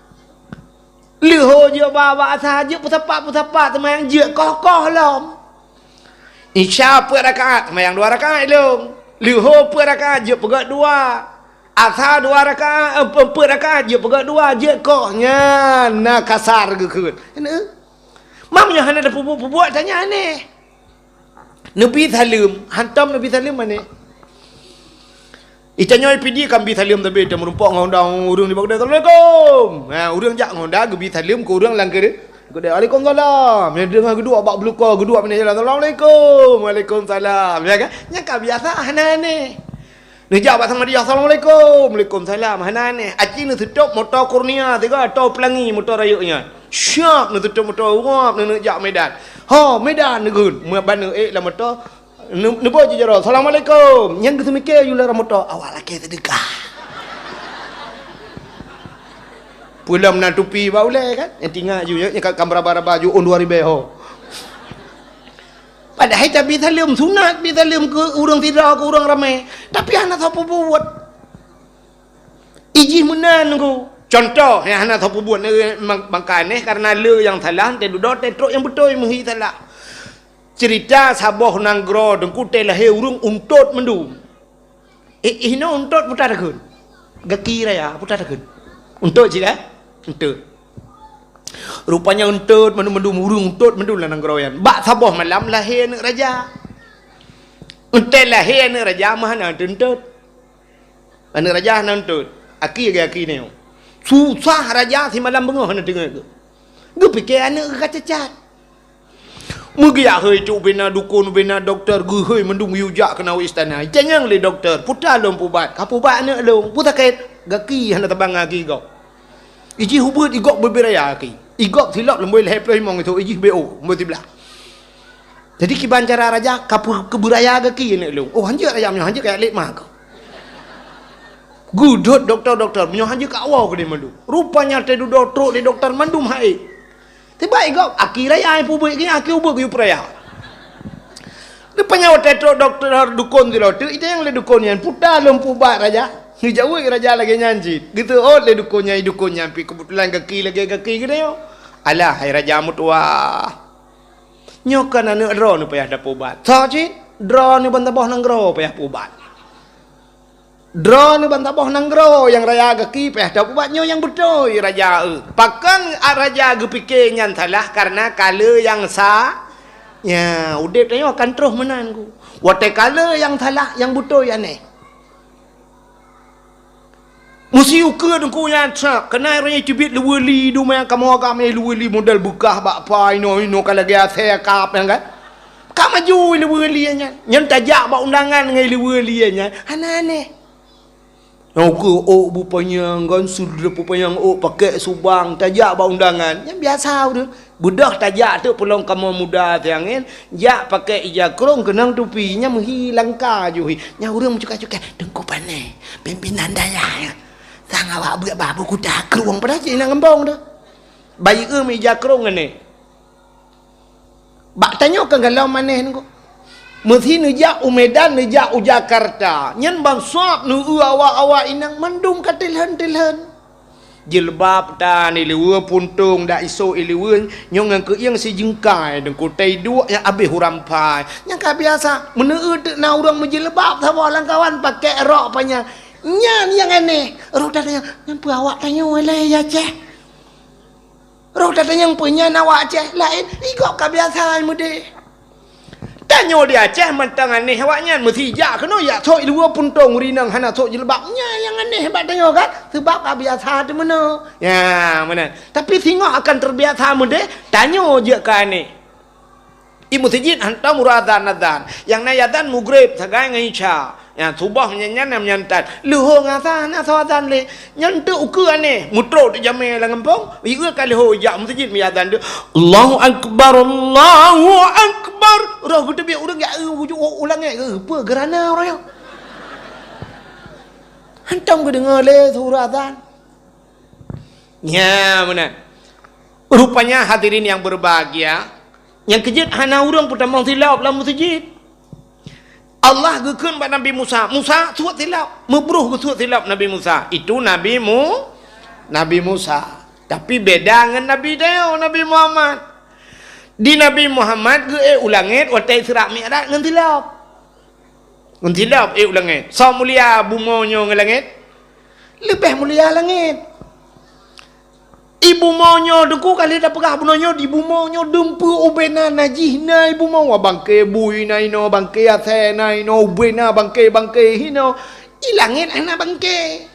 Leuho jeuet ba bak Asa, jeuet peusapat-peusapat, seumayang jeuet koh-koh lom. Isya peuet rakaat, seumayang dua rakaat ilôn. Leuho peuet rakaat, jeuet peugöt dua. Asa dua rakaat, eh, pe-, peuet rakaat, jeuet peugöt dua, jeuet koh. Nyan na kasar geukheun. Keuneuk. Mam nyoe hana tapeubuet-peubuet, tanyoe aneh. Neubi saleuem, hantom neubi saleuem aneh. Itanyoe P D kan bi saleuem, tapi tameurumpok ngon ureueng di bak keudè, "Assalamualaikum." Ha, ureueng jak ngon da geubi saleuem keu ureueng lam keudè. Keudè, "Waalaikumsalam." Nyan deungoe geuduek bak bluko, geuduek binéh jalan, "Assalamualaikum." "Waalaikumsalam." Ya kan? Nyan ka biasa, hana aneh. Neujak bak Samadiyah, "Assalamualaikum." "Waalaikumsalam." Hana aneh. Aci neuseutop moto Kurnia sigoe, atau Pelangi moto rayeuk nyan. Siap neuseutop moto, uap, neuneuk jak Medan. "Ho, Medan," neukheun. Meu ban neuék lam moto, neu-, neuboh jih jaroe, "Assalamualaikum." Nyan geuseumiké yue lam moto, "Awak lakèe seudeukah." Peulom na tupi bak ulèe kan? Nyang tingat ju, nyang ka, ka meuraba-raba ju ôn dua ribèe ho. Padahai tabi saleuem sunat, bi saleuem keu ureueng sidroe, keu ureueng ramè. Tapi hana soe peubuet. Ijih meunan ku. Contoh nyang hana soe peubuet, eh, mang-, mangka aneh karena le nyang salah, teududoe teutrok nyang beutôi meuhi salah. Cerita saboh nanggroe teungku teuh lahé ureueng untôt mandum. Eh, inoe untôt peue takheun? Gaki raya peue takheun? Untôt cit, eh? Untôt. Rupanya untôt mandum-mandum ureueng untôt mandum lam nanggroe nyan. Bak saboh malam lahé aneuk raja. Untôt lahé aneuk raja meuhana teuntôt. Aneuk raja hana untôt. Aki lagèe aki nyoe. Susah raja simalam beungoh hana teungeut. Geupiké aneuk geuh ka cacat. Meugeujak hôi cuk bina dukon, bina dokto, geuhôi mandum geuyue jak keunoe istana. Itanyong lé dokto, "Peue ta lôn pubat?" "Ka pubat aneuk lôn." "Peue sakét?" "Gaki hana tabang gaki gob." Ijih ubeuet, igob beubeuraya gaki. Igob silop leumbôi lhèe ploh limong itoe, ijih B O, leumbôi siblaih. Jadi kiban cara raja, "Ka peu-, keubeuraya gaki aneuk lôn." "Oh, hanjeuet raja meunyoe hanjeuet, kajak lét ma keuh." Geudhôt dokto-dokto, "Meunyoe hanjeuet ka woe keudéh mandum." Rupanya teududoe trok lé dokto mandum hai. Tiba igob, aki raya nyang peubuet, aki ubeuet geuyue peuraya. Rupanya watèe trok dokto dukon sidroe teuk, itanyong lé dukon nyan, "Peue ta lôn pubat raja?" Geujaweueb raja lagèe nyan cit. Geuseuôt lé dukon nyan, dukon nyan pih keubeutulan gaki lagèe gaki geutanyoe. "Alah, hai raja meutuwah. Nyoe kon aneuk droeneuh payah tapubat. Soe cit? Droeneuh ban saboh nanggroe payah pubat." Droeneuh ban saboh nanggroe nyang raya gaki payah tapubat, nyoe nyang beutôi raja, eh. Pakon raja geupiké nyan salah kareuna ka le nyang sa-, nya, udép tanyoe akan troh meunan ku. Watèe ka le nyang salah, nyang beutôi aneh. Meusi ukeue teungku nyan sak, keunan roh nyan teubiet luweue li, dumèe kamoe agam nyan luweue li model beukah bak pai, inoe, inoe ka lagèe asèe kap nyan kan. Ka maju luweue li nyan. Nyan tajak bak undangan ngon luweue li nyan. Hana aneh. Nyang ukeue ôk beupanyang kan, sudra beupanyang ôk pakèk subang, tajak bak undangan. Nyan biasa ureueng. Beudôh tajak teuk peulom kamoe muda siangén, jak pakèk ija krông keunong tupi, nyan meuhi langka ju hi. Nyan ureueng meucukai-cukai, "Teungku Pané, pimpinan dayah nyan." Tang awak beuet babu kuta krueng padahai cit inong gampông tu. Bayeue ija krueng ngon neh. Bak tanyoe keu galom maneh ngon. Meusi neujak u Medan, neujak u Jakarta. Nyan ban sab neueu awak-awak inong mandum ka tilheun-tilheun. Jilbab tan ileue, puntông dak isôk ileue, nyoe ngon keuieng sijeungkai, deungon kutai duek nyang abéh uram phai. Nyang ka biasa, meuneueu teuk na ureuëng meujilbab saboh lam kawan pakai rok panyang. Nyan nyang aneh. Roh that nyang, nyan peue awak tanyoe lé ya Aceh. Roh that nyang peue nyan awak Aceh laén, igop ka biasa meudeh. Tanyoe di Aceh mantong aneh awak nyan, meusi jak keunoe jak sôk ileue puntông ureuëng inong hana sôk jilbab. Nyan nyang aneh bak tanyoe kan, seubab ka biasa teumeunoe. Ya, meunan. Tapi singoh akan terbiasa meudeh, tanyoe jeuet ka aneh. I meuseujid hantom uroe azan-azan. Nyang na azan mugreb sagai ngon isya. Nyang suboh nyan nyan nyang nyan tan. Leuhô ngon azan, na soe azan lé. Nyan teuk ukeue aneh. Mutrok teuk jamé lam gampông. Ieu ka leuhô jak meuseujid meuazan tu. Allahu Akbar, Allahu Akbar. Roh geuteubiet ureuëng jak eu uju u langét. Peue geurana uroe nyoe? Hantom geudeungoe lé su uroe azan. Nya meunan. Rupanya hadirin yang berbahagia, nyang keujeuet hana ureuëng peutamong silop lam meuseujid. Allah geukheun bak Nabi Musa, "Musa, suet silop." Meubroh geusuet silop Nabi Musa. Itu Nabi Mu-, Nabi Musa. Tapi beda ngon Nabi tanyoe, Nabi Muhammad. Di Nabi Muhammad geuék u langét watée Isra Mi'raj ngon silop. Ngon silop ék u langét. Soe mulia bumoe nyoe ngon langét? Leubeh mulia langét. I bumoe nyoe teungku ka lheueh tapeugah bunoe nyoe di bumoe nyoe dumpeue ubena najih na i bumoe, wa bangke bui na inoe, bangke asée na inoe, ubena bangke-bangke hinoe. I langét hana bangke.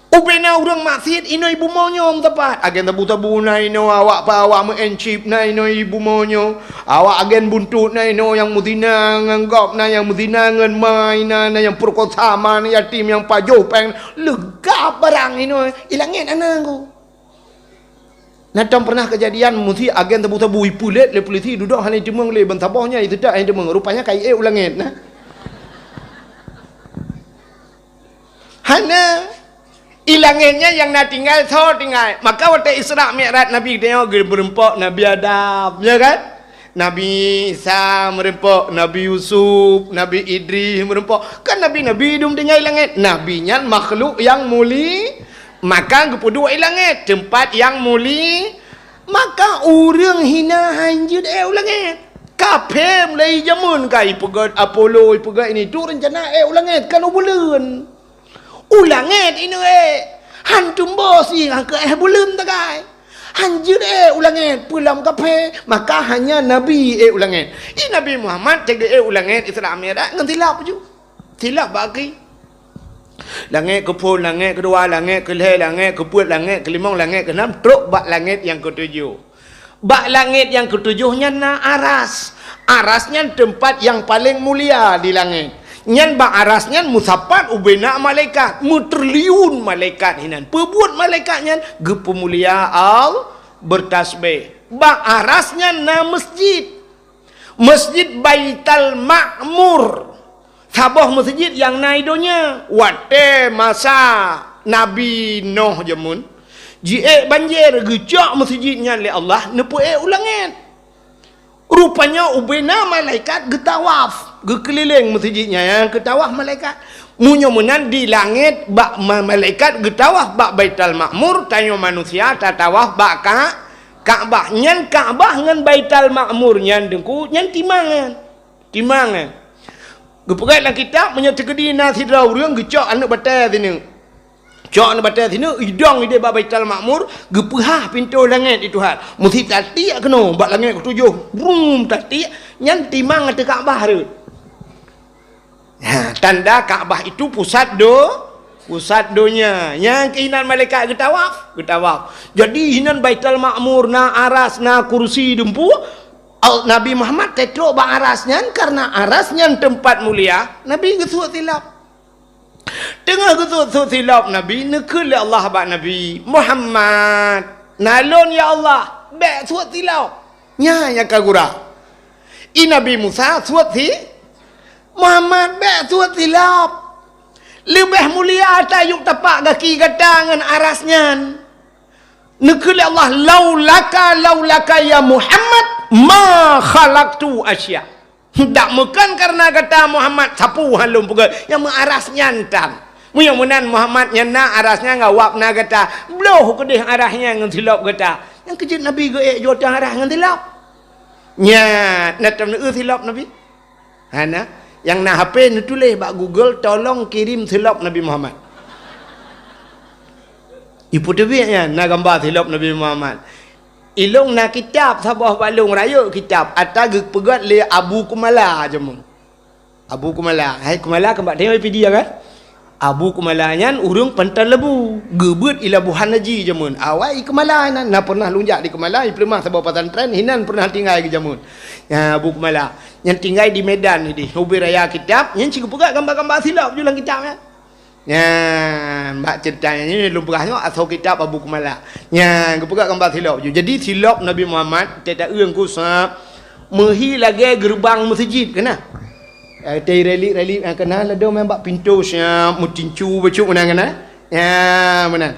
Ubena ureuëng maksiet inoe i bumoe nyoe meusapat. Agen sabu-sabu na inoe, awak pa awak meu'en chip na inoe i bumoe nyoe. Awak agen buntot na inoe, nyang meuzina ngon gob na, nyang meuzina ngon ma na, na nyang peurukosa ma na yatim, nyang pajoh péng, leugab barang inoe. I langét hana ngku. Na tom pernah keujadian meusi agen sabu-sabu ipulet lé polisi dudoe hana iteumeung lé ban saboh nyan iteudak hana iteumeung. Rupanya ka iék u langét na. Hana. I langét nyan nyang na tinggai, soe tinggai. Maka watée Isra Mi'raj Nabi geutanyoe geumeureumpok Nabi Adam, ya kan? Nabi Isa meureumpok, Nabi Yusuf, Nabi Idris meureumpok. Kan nabi-nabi dum tinggai i langét. Nabi nyan makhluk nyang muli-, maka geupeuduek i langét, teumpat nyang muli-, maka ureuëng hina hanjeuet ék u langét. Kafé mulai jameun ka ipeugét Apollo, ipeugét ini, tu reuncana ék u langét, kan u buleuen. U langét inoe ék, han tumboh si nyang keu éh buleuen tagai. Hanjeuet ék u langét, peue lom kafé, maka hanya Nabi ék u langét. I Nabi Muhammad teuga ék u langét Isra Mi'raj ngon silop ju. Silop bak gaki. Langét keuphon, langét keudua, langét keulhée, langét keupeuet, langét keulimong, langét keunam, trok bak langét nyang keutujoh. Bak langét nyang keutujoh nyan na aras. Aras nyan teumpat nyang paleng mulia di langét. Nyan bak aras nyan meusapat ubena malaikat, meutriliun malaikat hinan. Peubuet malaikat nyan geupeumulia Allah, beutasbeh. Bak aras nyan na meusjid. Meusjid Baital Ma'mur. Saboh meuseujid nyang na i donya. Watée masa Nabi Noh jameun, jiék banjir, geucok meuseujid nyan lé Allah, neupeuék u langét. Rupanya ubena malaikat geutawaf, geukeulileng meuseujid nyan, nyang keutawaf malaikat. Meunyoe meunan di langét bak ma-, malaikat geutawaf bak Baital Ma'mur, tanyoe manusia tatawaf bak Ka-, Ka'bah. Nyan Ka'bah ngon Baital Ma'mur nyan teungku, nyan timangan. Timangan. Geupeugah lam kitab, meunyoe teukeudi na sidroe ureuëng geucok aneuëk batée sineuk. Cok aneuëk batée sineuk, idong idéh bak Baital Ma'mur, geupeuhah pintoe langét di Tuhan. Meusi tatiek keunoe bak langét keutujoh. Brum, tatiek, nyan timang ateueh Ka'bah rhot. Ha, tanda Ka'bah itu pusat do-, pusat donya. Nyang keuh inan malaikat geutawaf, geutawaf. Jadi inan Baital Ma'mur, na aras, na kursi dumpu. Al-, Nabi Muhammad teutrok bak aras nyan, karena aras nyan teumpat mulia, Nabi geusuet silop. Teungoh geusuet-suet silop Nabi, neukheun lé Allah bak Nabi, "Muhammad, na lôn ya Allah, bék suet silop." Nyan nyang ka gura. I Nabi Musa suet si-, "Muhammad, bék suet silop." Leubeh mulia tayue tapak gaki gata ngon aras nyan. Neukheun lé Allah, "Laulaka, laulaka ya Muhammad, ma khalaqtu asya." Dak meukan kareuna gata Muhammad sapeue han lôn peugét, nyang meu aras nyan tan. Meunyoe meunan Muhammad nyan na aras nyan, awak na gata, bloh keudeh aras nyan ngon silop gata. Nyang keujeuet Nabi geuék jeuet aras ngon silop. Nyan, na tam silop Nabi. Hana, nyang na H P neutuléh bak Google, "Tolong kirim silop Nabi Muhammad." Ipeuteubiet nyan na gamba silop Nabi Muhammad. Ilong na kitab saboh bak lôn rayeuk kitab, ata geupeugét lé Abu Kumala jameun. Abu Kumala, hai Kumala keumbak tengok video kan? Abu Kumala nyan ureuëng Pantai Lebu, geubeuet i Labuhan Haji jameun. Awai i Kumala nan, na pernah lôn jak di Kumala, i peuleumah saboh pesantren, hinan pernah tinggai geujameun. Nyan Abu Kumala, nyan tinggai di Medan ideh, ubé raya kitab, nyan cit geupeugah gamba-gamba silop ju lam kitab nyan. Nyan, bak ceurita nyan lôn peugah nyoe asoe kitab Abu Kumala. Nyan, geupeugah gamba silop ju. Jadi silop Nabi Muhammad, teuta ureuëng kusa, meuhi lagée geureubang meuseujid keunan. Eh, tei relik-relik nyang keunan ladom nyang bak pintoe siap meutincu bacut meunan keunan. Ya, meunan.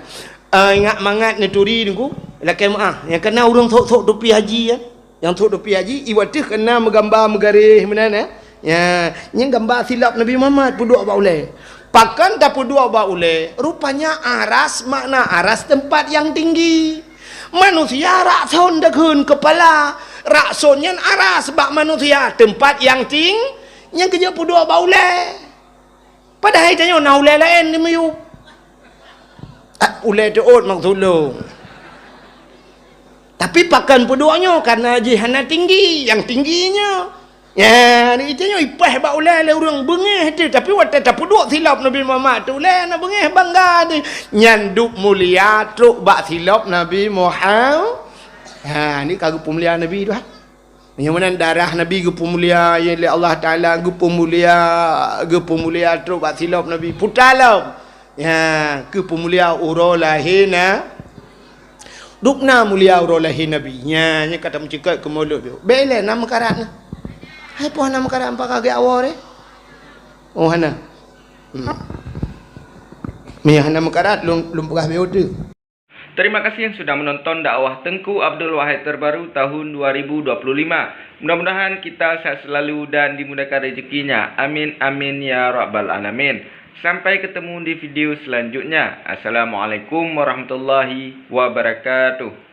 Eh, ingat mangat neuturi Teungku, lakée meuáh. Nyang keunan ureuëng sok-sok tupi haji, ya. Nyang sok tupi haji, i wateuh keunan meugamba meugaréh meunan, ya. Ya, nyan gamba silop Nabi Muhammad peuduek bak ulée. Pakon tapeuduek bak ulée? Rupanya aras makna aras teumpat nyang tinggi. Manusia rakson deukeuen keupala, rakson nyan aras bak manusia teumpat nyang ting, nyang keujeuet peuduek bak ulée. Padahai tanyoe na ulée laén di miyueb. Ah, ulée teuôt maksud lôn. Tapi pakon peuduek nyoe, kareuna jih hana tinggi, nyang tinggi nyoe. Ya, di tanyoe ipah bak ulée lé ureuëng beungéh teuh, tapi watée tapeuduek silop Nabi Muhammad teuh ulée na beungéh bangga deh. Nyan duek mulia trok bak silop Nabi Muhammad. Ha, ni ka geupeumulia Nabi tu, ha. Meunyoe meunan darah Nabi geupeumulia, ya, lé Allah Taala geupeumulia, geupeumulia trok bak silop Nabi. Puta lom. Ya, geupeumulia uroe lahé na. Dubna mulia uroe lahé Nabi. Nya, nya ka tameucukot keu mulod tu. Bék ilée na meukarat na. Hai poh na meukarat, pakon geujak woe ré? Oh, hana. Hmm. Meunyoe hana meukarat, lôn, lôn peugah bék teuh. Terima kasih yang sudah menonton dakwah Tengku Abdul Wahid terbaru tahun dua ribu dua puluh lima. Mudah-mudahan kita sehat selalu dan dimudahkan rezekinya. Amin, amin, ya rabbal alamin. Sampai ketemu di video selanjutnya. Assalamualaikum warahmatullahi wabarakatuh.